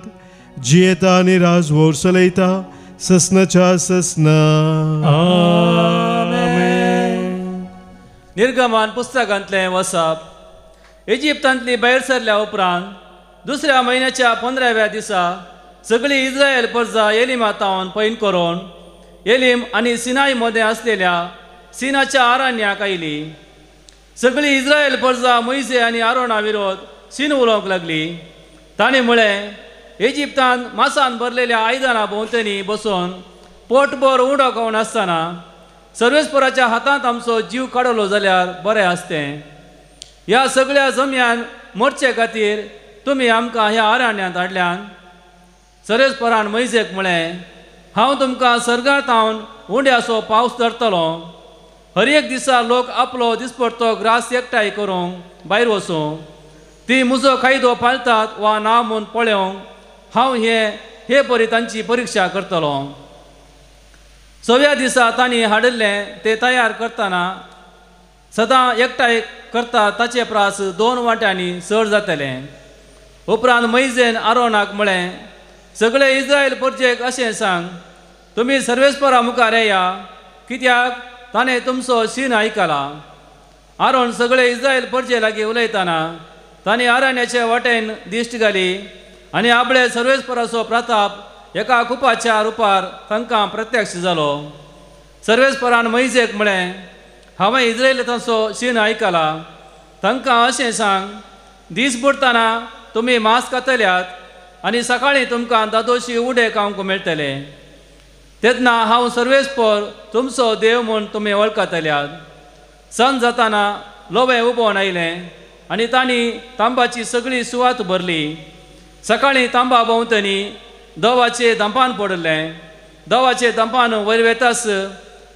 जियेता आनी राजवोर चलयता ससनाच्या ससना. आमेन. निर्गमन पुस्तकांतलें वसप. इजिप्तांतली भायर सरल्या उपरांत दुसऱ्या म्हयन्याच्या 15व्या दिसा सगळी इस्रायल प्रजा एलिमा तावन पैन करून एलिम आनी सिनाय मदें आसलेल्या सिनाच्या आरण्याक आयली. सगळी इस्रायल प्रजा मोयसे आनी आरोणा विरोध सीन उलोवंक लागली. ताणें म्हळें, इजिप्तान मासान भरलेल्या आयदनां भोंवतणी बसून पोटभर उडो खावन आसतना सर्वेस्पराच्या हातांत आमचो जीव काडलो जाल्यार बरें आसतें. ह्या सगळ्या जमयान मरचे खातीर तुमी आमकां ह्या अरण्यांत हाडल्यान. सर्वेस्परान मोयसेक म्हळें, हांव तुमकां सर्गांत उंड्याचो पावस धरतलो. हर एक दिसा लोक आपलो दिसपडतो ग्रास एकठांय करूंक भायर वचूं. ती म्हजो कायदो पाळटात वा ना म्हूण पळोवंक हांव हे परी तांची परिक्षा करतलो. सव्या दिसा तांणी हाडिल्लें तें तयार करतना सदां एकठांय करता ताचे प्रास 2 वांट्यांनी चड जातलें. उपरांत मैजेन आरोनाक म्हळें, सगळे इस्रायल परजेक अशें सांग, तुमी सर्वेस्परा मुखार येया, कित्याक ताणें तुमचो शीण आयकला. आरोन सगळे इस्रायल परजे लागीं उलयतना तांणी आरण्याचे वाटेन दिश्ट घाली आनी आपले सर्वेस्पराचो प्रताप एका कुपाच्या रुपार तांकां प्रत्यक्ष जालो. सर्वेस्परान मैजेक म्हळें, हांवें इस्रायलांचो शीण आयकला. तांकां अशें सांग, दीस बुडटना तुमी मांस खातल्यात आनी सकाळीं तुमकां दादोशी उडे खावंक मेळटले. तेन्ना हांव सर्वेस्पर तुमचो देव म्हूण तुमी वळखतल्यात. सण जाताना लोवें उबोवन आयलें आनी तांणी तांबाची सगळी सुवात भरली. सकाळीं तांबा भोंवतणी दवाचे दंपान पडिल्लें. दवाचे दंपान वयर वेतास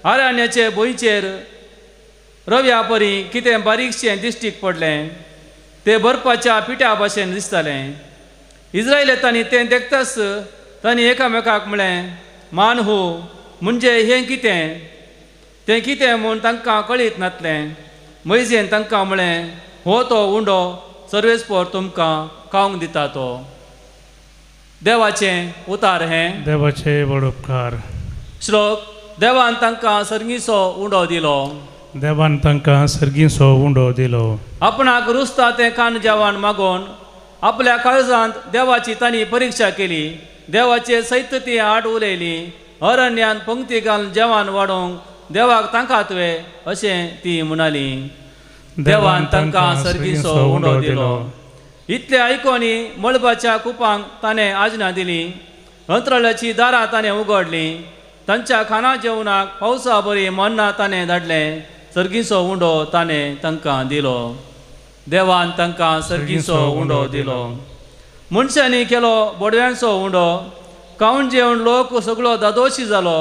आरण्याचे भुंयचेर रव्या परी कितें बारीकशें दिश्टीक पडलें. तें बर्फाच्या पिठ्या भाशेन दिसतालें. इस्रायलांनी तें देखताच तांणी एकामेकाक म्हळें, मान हो म्हणजे हें कितें? तें कितें म्हूण तांकां कळीत नासलें. मैजेन तांकां म्हळें, हो तो उंडो सर्वेस्पर तुमकां खावंक दिता तो. देवाचें उतार हें. देवाचे व्हड उपकार. श्लोक. देवान तांकां सर्गीचो उंडो दिलो. देवान तांकां सर्गीचो उंडो दिलो. आपणाक रुचता तें खाण जेवण मागोवन आपल्या काळजांत देवाची तांणी परिक्षा केली. देवाचे सैत ती आड उलयली. अरण्यान पंक्ती घालून जेवण वाडोवंक देवाक तांकां वे अशें ती म्हणाली. देवान तांकां सर्गीचो उंडो दिलो. इतले आयकोनी मळबाच्या कुपांक ताणें आजना दिली. अंतराळाची दारां ताणें उगडलीं. तांच्या खाणा जेवणाक पावसा बरी मन्ना ताणें धाडलें. सर्गीचो उंडो ताणें तांकां दिलो. देवान तांकां सर्गीचो उंडो दिलो. मनशांनी केलो बोडव्यांचो उंडो. खावन जेवन लोक सगळो दादोशी जालो.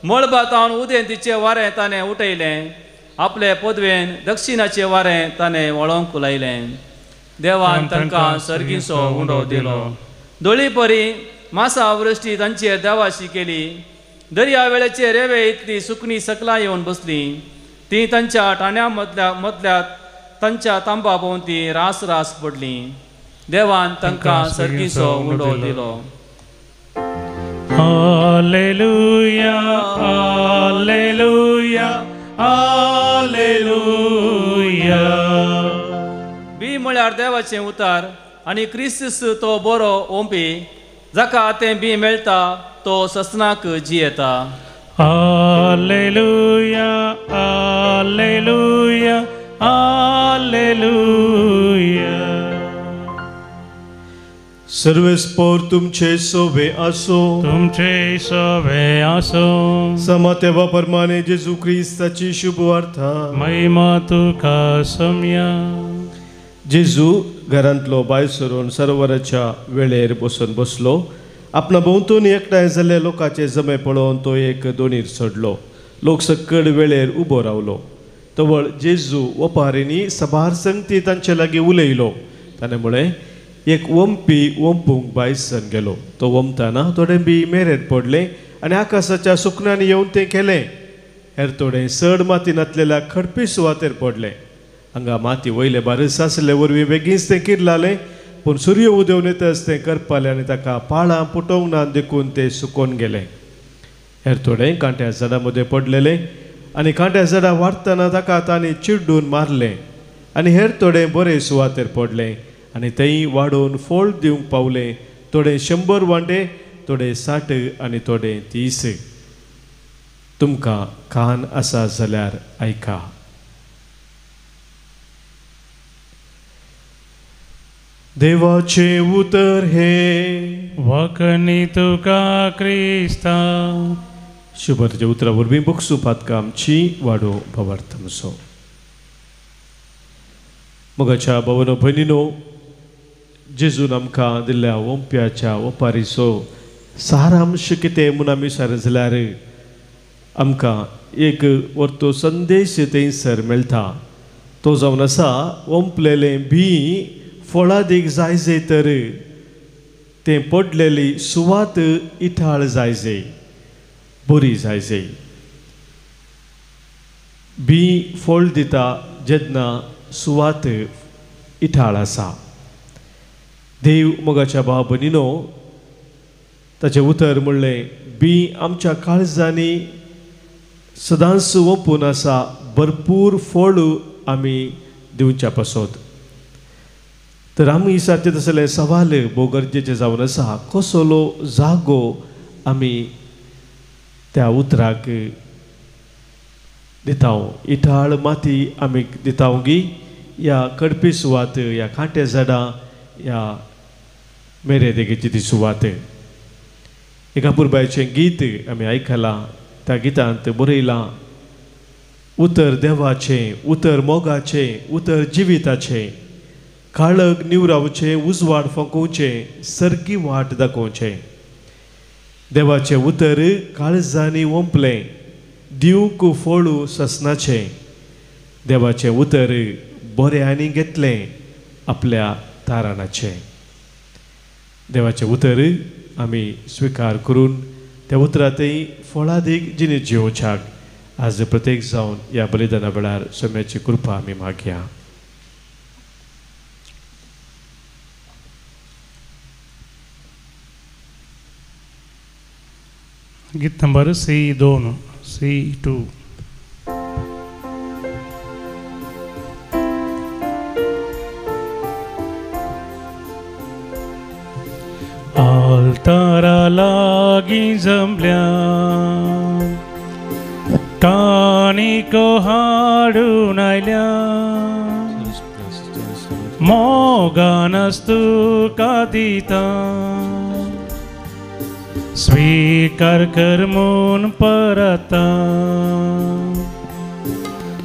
मळबा तावन उदेंतीचें वारें ताणें उठयलें. आपले पदवेन दक्षिणाचें वारें ताणें वळोवंक लायलें. देवान तांकां सर्गीचो उंडो दिलो. दोळी परी मासा वृश्टी तांचेर देवाशी केली. दर्या वेळेचे रेवे इतली सुकणी सकलां येवन बसली. ती तांच्या टाण्या मदल्या तांच्या तांबा भोंवती रास रास पडली. देवान तांकां सर्गीचो उंडो दिलो. Hallelujah hallelujah hallelujah. बी म्हळ्यार देवाचें उतार आनी क्रिस्तूस तो बरो ओंपी. जाका तें बी मेळटा तो ससनाक जियेता. Hallelujah hallelujah hallelujah. सर्वेस्पर तुमचे सोवे आसो. तुमचे सोवे आसो. समातेवा परमाने जेजू क्रिस्ताची शुभ वार्ता. महिमा तुका सम्या. जेजू घरांतलो भायर सरून सरोवराच्या वेळेर बसून बसलो. आपणा भोंवतणी एकठांय जाल्ल्या लोकांचे जमे पळोवन तो एक दोणीर चडलो. लोक सकड वेळेर उबो रावलो. तवळ जेजू ओपारींनी सभार संगती तांचे लागीं उलयलो. ताणें म्हळें, एक वंपी वंपूंक भायर सरून गेलो. तो वमताना थोडें बी मेरेर पडलें आनी आकाशाच्या सुकण्यांनी येवन तें केलें. हेर थोडें चड माती नासलेल्या खडपी सुवातेर पडलें. हांगा माती वयले बारस आसले वरवीं बेगीनच तें किरलालें. पूण सूर्य उदेवन येतच तें करपालें आनी ताका पाळां पुटोवंक ना देखून तें सुकोवन गेलें. हेर थोडें कांट्या झाडां मदें पडलेलें आनी कांट्या झाडां वाडटना ताका तांणी चिड्डून मारलें. आनी हेर थोडें बरे सुवातेर पडलें आनी थंय वाडोवन फळ दिवंक पावलें. थोडे 100 वांटे, थोडे 60 आनी थोडे 30. तुमकां कान आसा जाल्यार आयका. देवाचें उतर हे वखणी तुका क्रिस्ता. शुभरच्या उतरा वरवीं बक्षू पातकां आमची वाडो भवार्थमसो. मोगाच्या भावानो भयणीनो, जेजून आमकां दिल्ल्या ओंप्याच्या ओपारीचो सारांश कितें म्हूण आमी विचारलें जाल्यार आमकां एक वरतो संदेश थंयसर मेळटा. तो जावन आसा ओंपलेलें बी फळादीक जायजे तर तें पडलेली सुवात इठाळ जायजे, बरी जायजे. बी फळ दिता जेन्ना सुवात इठाळ आसा. देव मोगाच्या भाव भयणीनो, ताचें उतर म्हणलें बी आमच्या काळजांनी सदांच ओंपून आसा, भरपूर फळ आमी दिवच्या पासत. तर आमी विचारचें तसलें सवाल भोव गरजेचें जावन आसा, कसलो जागो आमी त्या उतराक दिता? इठाळ माती आमी दिता गी या कडपी सुवात, या कांटे झाडां, या मेरे देगेची ती सुवात. एका पुरबायचें गीत आमी आयकलां, त्या गितांत बरयलां उतर देवाचें, उतर मोगाचें, उतर जिविताचें, काळग निवरावचें, उजवाड फकोवचें, सर्गी वाट दाखोवचें. देवाचें उतर काळजांनी ओंपलें, दिवंक फळू ससनाचें. देवाचें उतर बऱ्यांनी घेतलें आपल्या तारणाचें. देवाचें उतर आमी स्विकार करून त्या उतरांतय फळादीक जिणें जियोवच्याक आज प्रत्येक जावन ह्या बलिदाना वेळार सोम्याची कृपा आमी मागया. गीत नंबर C2 C2. आल्तारा लागीं जमल्या काणिको हाडून आयल्या, मोगानच तुका दिता, स्वीकार कर म्हूण परता.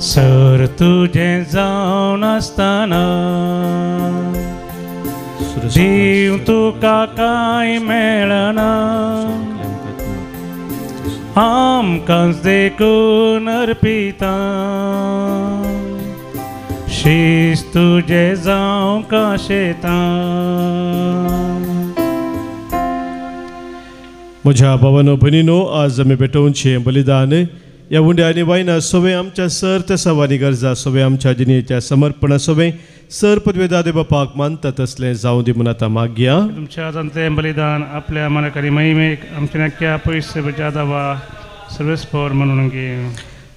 सर तुजें जावन आसतना दिवं तुका कांय मेळना, आमकांच देखून अर्पिता. शीस तुजें जावंक आशेता. म्हज्या भावानो भयणीनो, आज आमी पेटोवचें बलिदान ह्या उंड्या आनी वायना सवे आमच्या सर त्या सवानी गरजा सवे आमच्या जिणेच्या समर्पणा सवे सर पदवेदा देव बापाक मानता तसलें जावं दी म्हूण आतां मागया. तुमच्या हातांतलें बलिदान आपल्या मनाकरी महिमेक आमच्या नक्क्या पयशे जादा सर्वेस्पर म्हणून घे.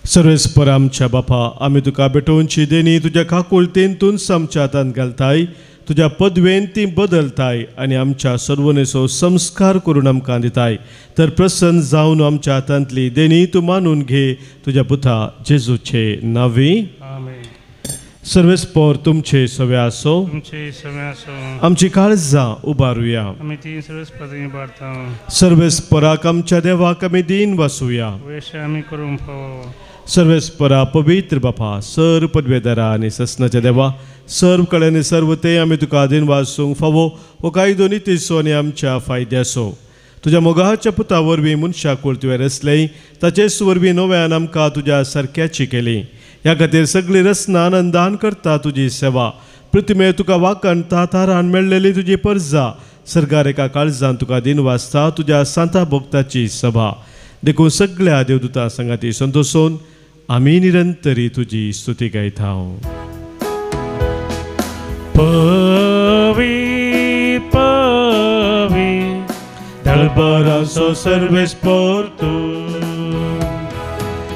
सर्वेस्पर आमच्या बापा, आमी तुका भेटोवची देणी तुज्या काकुळतेन तूंच आमच्या हातांत घालताय, तुज्या पदवेन ती बदलताय आनी आमच्या सर्वनेचो संस्कार करून आमकां दिताय. तर प्रसन्न जावन आमच्या हातांतली देणी तूं मानून घे तुज्या पुता जेजूचे नांवी. सर्वेस्पर तुमचे सवे आसो, आमची काळजां उबारुया. सर्वेस्पराक आमच्या देवाक आमी दीन वासुया. सर्वेस्परा पवित्र बापा, सर पदवेदारा आनी ससनाच्या देवा, सर्व कडेन सर्व ते आमी तुका दीन वासूंक फावो हो कायदो नितीचो आनी आमच्या फायद्याचो. तुज्या मोगाच्या पुता वरवीं मनशाकूळ तुवें रचलें, ताचेच वरवीं नव्यान आमकां तुज्या सारक्याची केली. ह्या खातीर सगळी रचना आनंदान करता तुजी सेवा. प्रतिमे तुका वाकणता तारान मेळ्ळेली तुजी परजा, सरकार एका काळजान तुका दीन वाचता तुज्या सांता भक्ताची सभा. देखून सगळ्या देवदूता संगाती संतोषून आमी निरंतरी तुजी स्तुती गायता. पवी पवी दरबाराचो सर्वेस्पर तूं,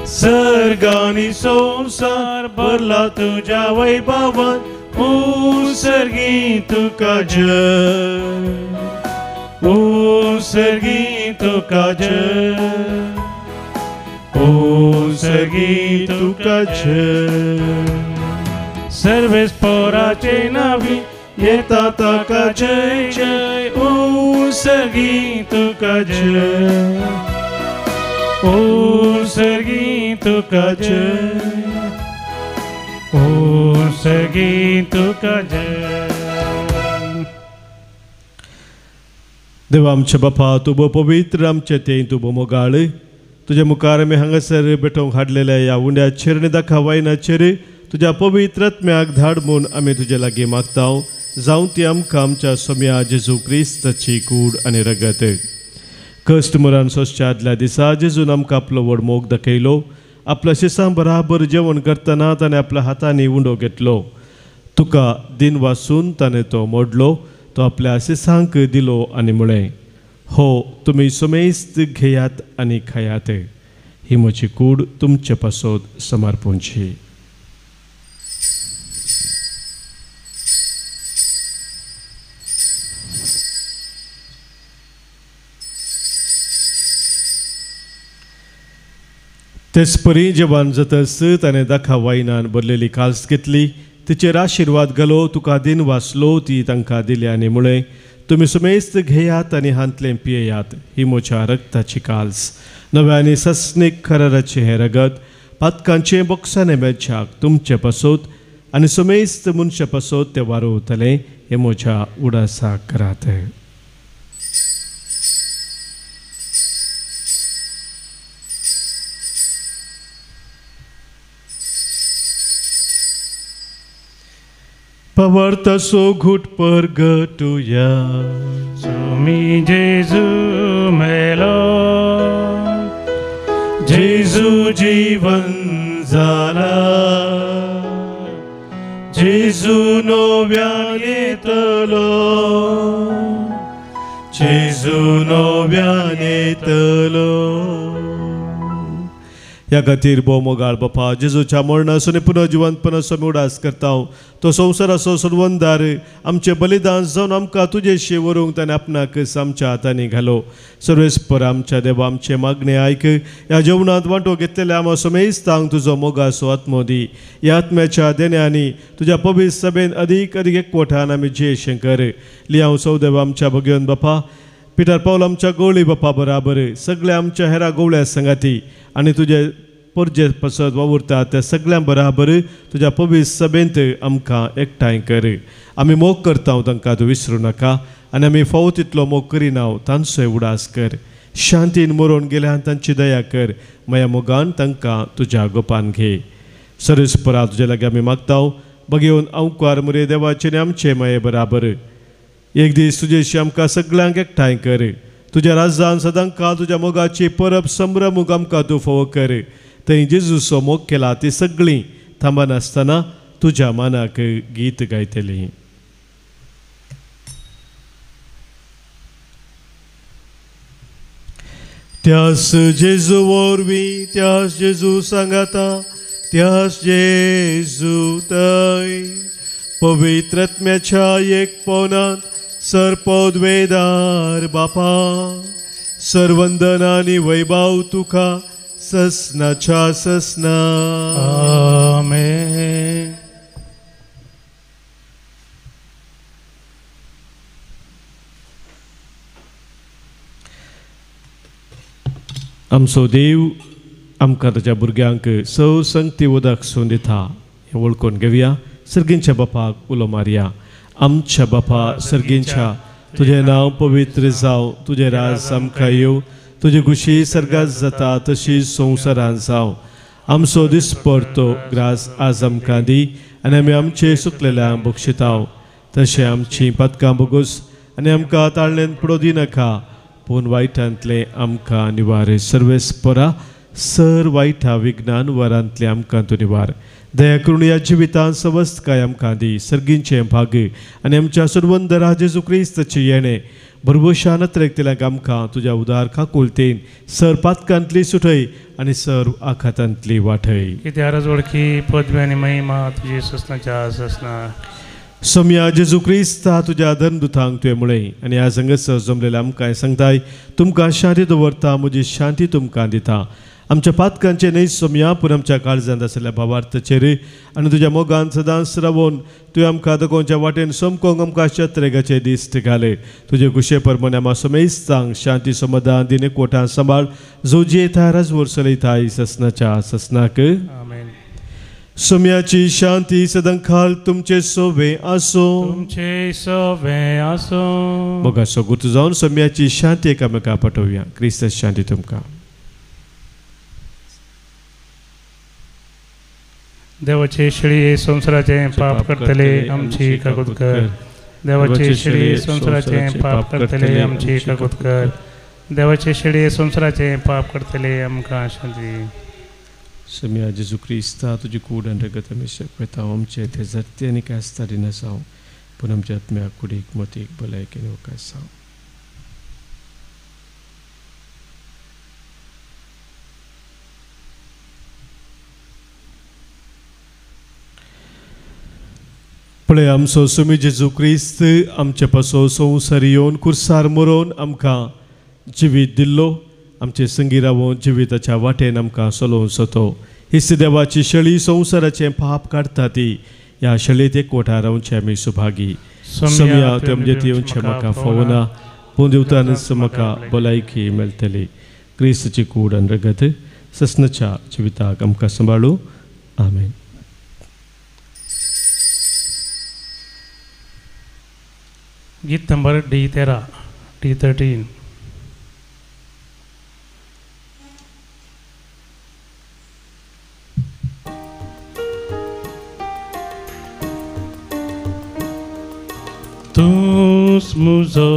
सर्गानी संवसार भरला तुज्या वैभवान, उसर्गी तुका जय, उसर्गी तुका जय, उसर्गी तुका जय. सर्वेस्पराचे नावी येता ताका जय जय, उसर्गी तुका जय, उसर्गी तुका जय, उसर्गी तुका जय. देवा आमच्या बापा, तूं भोव पवित्र आमचे तें तूं भोव मोगाळ. तुज्या मुखार आमी हांगासर भेटोवंक हाडलेल्या ह्या उंड्याचेर आनी दाखा वायनाचेर तुज्या पवित्र आत्म्याक धाड म्हूण आमी तुजे लागीं मागता. जावं ती आमकां आमच्या सोम्या जेजू क्रिस्ताची कूड आनी रगत. कश्ट मरण सोंसच्या आदल्या दिसा जेजून आमकां आपलो व्हड मोग दाखयलो. आपल्या शिसां बराबर जेवण करतना ताणें आपल्या हातांनी उंडो घेतलो. तुका दिन वासून ताणें तो मोडलो. तो आपल्या शिसांक दिलो आनी म्हळें, हो तुमी समेस्त घेयात आनी खायात. ही म्हजी कूड तुमचे पासत समर्पणची. तेचपरी जेवण जातच ताणें दाखा वायनान भरलेली काल्स घेतली. तिचेर आशिर्वाद घालो. तुका दिन वाचलो. ती तांकां दिली आनी म्हळें, तुमी समेस्त घेयात आनी हांतलें पियेयात. ही म्हज्या रक्ताची काल्स, नव्या आनी सस्नीक कराराचें हें रगत पातकांचें बोक्साने मेळच्याक तुमचे पासत आनी समेस्त मनशा पासत तें वारोवतलें. हें म्हज्या उडासाक करात. पवर्तसो घुट परगटुया. सुमी जेजू मेलो, जेजू जीवन जाला, जेजू नव्यान येतलो, जेजू नव्यान येतलो. ह्या खातीर भोव मोगाळ बापा, जेजूच्या मरणासून आनी पुनर्जिवंतपणाचो आमी उडास करता. तो संवसाराचो सर्वंदार आमचें बलिदान जावन आमकां तुजेशी व्हरूंक ताणें आपणाक आमच्या हातांनी घालो. सर्वेस्पर आमच्या देवा, आमचें मागणें आयक. ह्या जेवणांत वांटो घेतलेल्या आमा समेस्तांक तुजो मोगाचो आत्मो दी. ह्या आत्म्याच्या देण्यांनी तुज्या पवित्र सभेन अदीक अदीक एकवटान आमी जियेशें कर. लियांव सौदेव आमच्या भगवन बापा, पिटर पावल आमच्या गवळी बापा बराबर सगळ्या आमच्या हेरा गवळ्या संगाती आनी तुजे परजे पसत वावुरता त्या सगळ्यां बराबर तुज्या पवित्र सभेंत आमकां एकठांय कर. आमी मोग करता तांकां तूं विसरूं नाका आनी आमी फावो तितलो मोग करिना तांचोय उडास कर. शांतीन मरोवन गेल्यान तांची दया कर. माया मोगान तांकां तुज्या गोपान घे. सर्वेस्परा तुज्या लागीं आमी मागता. बगेवन अंकार मुरे देवाचे आनी आमचे माये बराबर एक दीस तुजेशी आमकां सगळ्यांक एकठांय कर. तुज्या राज्यान सदांकाळ तुज्या मोगाची परब संभ्रमूक आमकां तूं फावो कर. थंय जेजूचो मोग केला ती सगळीं थांबनासतना तुज्या मानाक गीत गायतलीं. त्यास जेजू वरवीं, त्यास जेजू सांगाता, त्यास जेजू थंय पवित्र आत्म्याच्या एकपणांत सर्पद्वेदार बापा, सर्वंदन आनी वैभव तुका ससनाच्या ससना. आमेन. आमचो देव आमकां ताच्या भुरग्यांक सौ संगती उदक सून दिता हें वळखून घेवया. सर्गींच्या बापाक उलो मारया. आमच्या बापा सर्गींच्या, तुजें नांव पवित्र जावं, तुजें राज आमकां येवं, तुजी खुशी सर्गात जाता तशी संवसारांत जावं. आमचो दिसपडतो ग्रास आज आमकां दी आनी आमी आमचे सुकलेल्यांक बक्षिताव, तशें आमचीं पातकां भोगोस आनी आमकां ताळणेन पडो दिनाका, पूण वायटांतलें आमकां निवार. सर्वेस्परा सर वायटा विज्ञान वरांतलें आमकां तूं निवार. दया करून ह्या जिवितांत सवस्तकाय आमकां दी. सर्गींचें भाग्य आनी आमच्या सर्वंदरा जेजू क्रिस्ताचें येणें भरभोशान अत्रेकतल्यांक आमकां तुज्या उदार काकुळतेन सर पातकांतली सुटय आनी सर आखातांतली वाटय. कित्यारच वळखी पदवी आनी महिमा तुजी ससनाच्या ससना. सोम्या जेजू क्रिस्ता तुज्या धर्मदुतांक तुवें म्हळें आनी ह्या संगसर जमलेल्या आमकां सांगताय, तुमकां शांती दवरता, म्हजी शांती तुमकां दिता. आमच्या पातकांचे न्हय सोम्या, पूण आमच्या काळजांत आशिल्ल्या भावार्थाचेर आनी तुज्या मोगान सदांच रावोन तुवें आमकां दगोवच्या वाटेन समकोंक आमकां शत्रेगाचे दिश्ट घाले. तुजे खुशे परमाने आमा समेस्तांक शांती समाधान दिने कोटां सांबाळ, जो जियेता राजवर चलयता ससनाच्या ससनाक. आमेन. सोम्याची शांती सदांकाल तुमचे सोवे आसो. तुमचे सोवे आसो. मोगाचो गुर्त जावन सोम्याची शांती एकामेका पाठोवया. क्रिस्त शांती तुमकां. देवाचे शेळये संवसाराचे पाप करतले आमची काकूत कर. देवाचे शेळये संवसाराचे पाप करतले आमची काकूत कर. देवाचे शेळये संवसाराचे पाप करतले आमकां शांती. सोम्या जेजू क्रिस्ता तुजी कूड आनी रगत आमी शेकयता. आमचे ते जत्ते आनी कास्तारी नासांव पूण आमच्या आत्म्या कुडीक मतीक भलायकेन वकासांव. पळय आमचो सोमी जेजू क्रिस्त आमचे पासो संवसार येवन कुर्सार मरोवन आमकां जिवीत दिल्लो. आमचे संगी रावोन जिविताच्या वाटेन आमकां चलोवन सोतो. हिस्त देवाची शेळी संवसाराचें पाप काडटा ती ह्या शेळयेत एकवटा रावचे आमी सुभागी. सोम्या तुमचे येवचें म्हाका फोवना पूण देवतानच म्हाका भलायकी मेळटली. क्रिस्तची कूड आनी रगत ससनाच्या जिविताक आमकां सांबाळू. आमेन. गीत नंबर D13 D13. तूस मुजो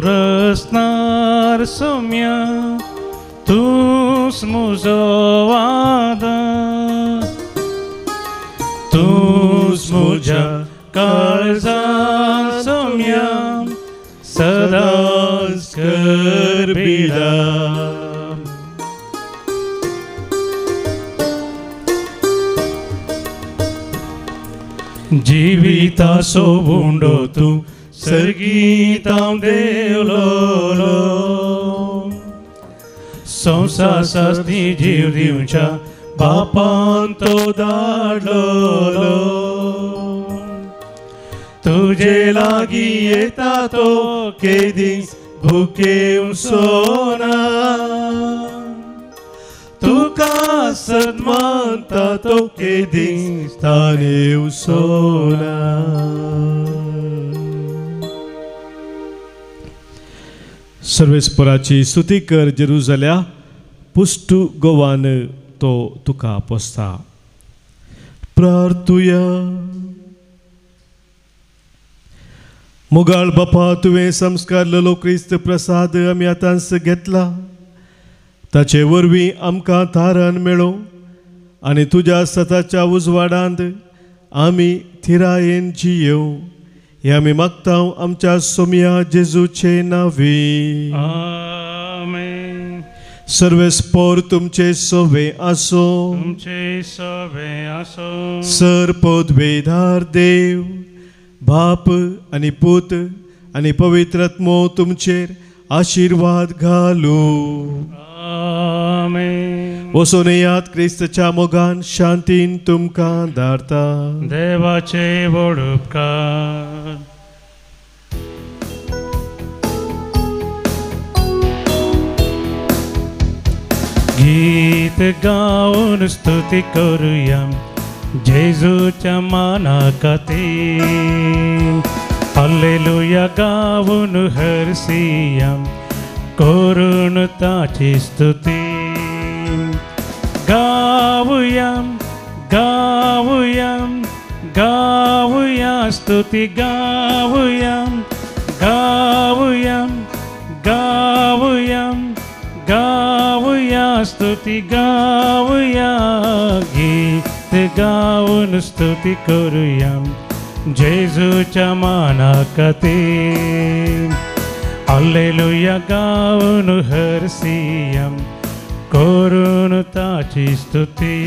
रसनार सोम्या, तूस मुजो वादा, तूस मुझ्या काळजान सोम्या सदांच करबिला. जिविता सोबुंडो तूं सर्गीतां देवलो, संवसार सासनी जीव दिवच्या बापान तो धाडलो. तुजे लागीं येता तो केदीच भुकेवचो ना, तुका सन्मानता तो केदीच तानेवचो ना. सर्वेस्पराची स्तुती कर जेरुजाल्या, पुश्टू गोवान तो तुका पोसता. प्रार्थुया. मोगाळ बापा, तुवें संस्कारलेलो क्रिस्त प्रसाद आमी आतांच घेतला. ताचे वरवीं आमकां तारण मेळो आनी तुज्या सताच्या उजवाडांत आमी थिरायेन जियेवं हें आमी मागता आमच्या सोम्या जेजूचे नांवी. आमेन. सर्वेस्पोर तुमचे सोवे आसो. तुमचे सोवे आसो. सर पदवेदार देव बाप आनी पूत आनी पवित्र आत्मो तुमचेर आशिर्वाद घालू. आमेन. वचून येयात क्रिस्तच्या मोगान शांतीन तुमकां धाडता. देवाचे व्हड उपकार. गीत गाऊन स्तुती करूया जेजूच्या माना खातीर. हालेलुया गाऊन हरसिया करून ताची स्तुती. गाऊया गाऊया गाऊया स्तुती गाऊया गाऊया गाऊया गाऊया स्तुती गाऊया. गीत गाऊन स्तुती करूया जेजूच्या माना खातीर. हालेलुया गाऊन हरसिया करून ताची स्तुती.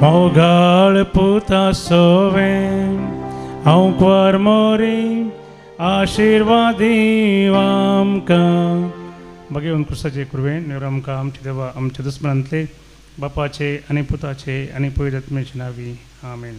मोगाळ पुता सोवे हांव क्वार मोरी आशिर्वादी आमकां. बघेवन क्रिस्ताचे कुरवेन नेवर आमकां आमचे देवा आमच्या दुस्मनांतले बापाचे आनी पुताचे आनी पवित्र आत्म्याचे नांवी. आमेन.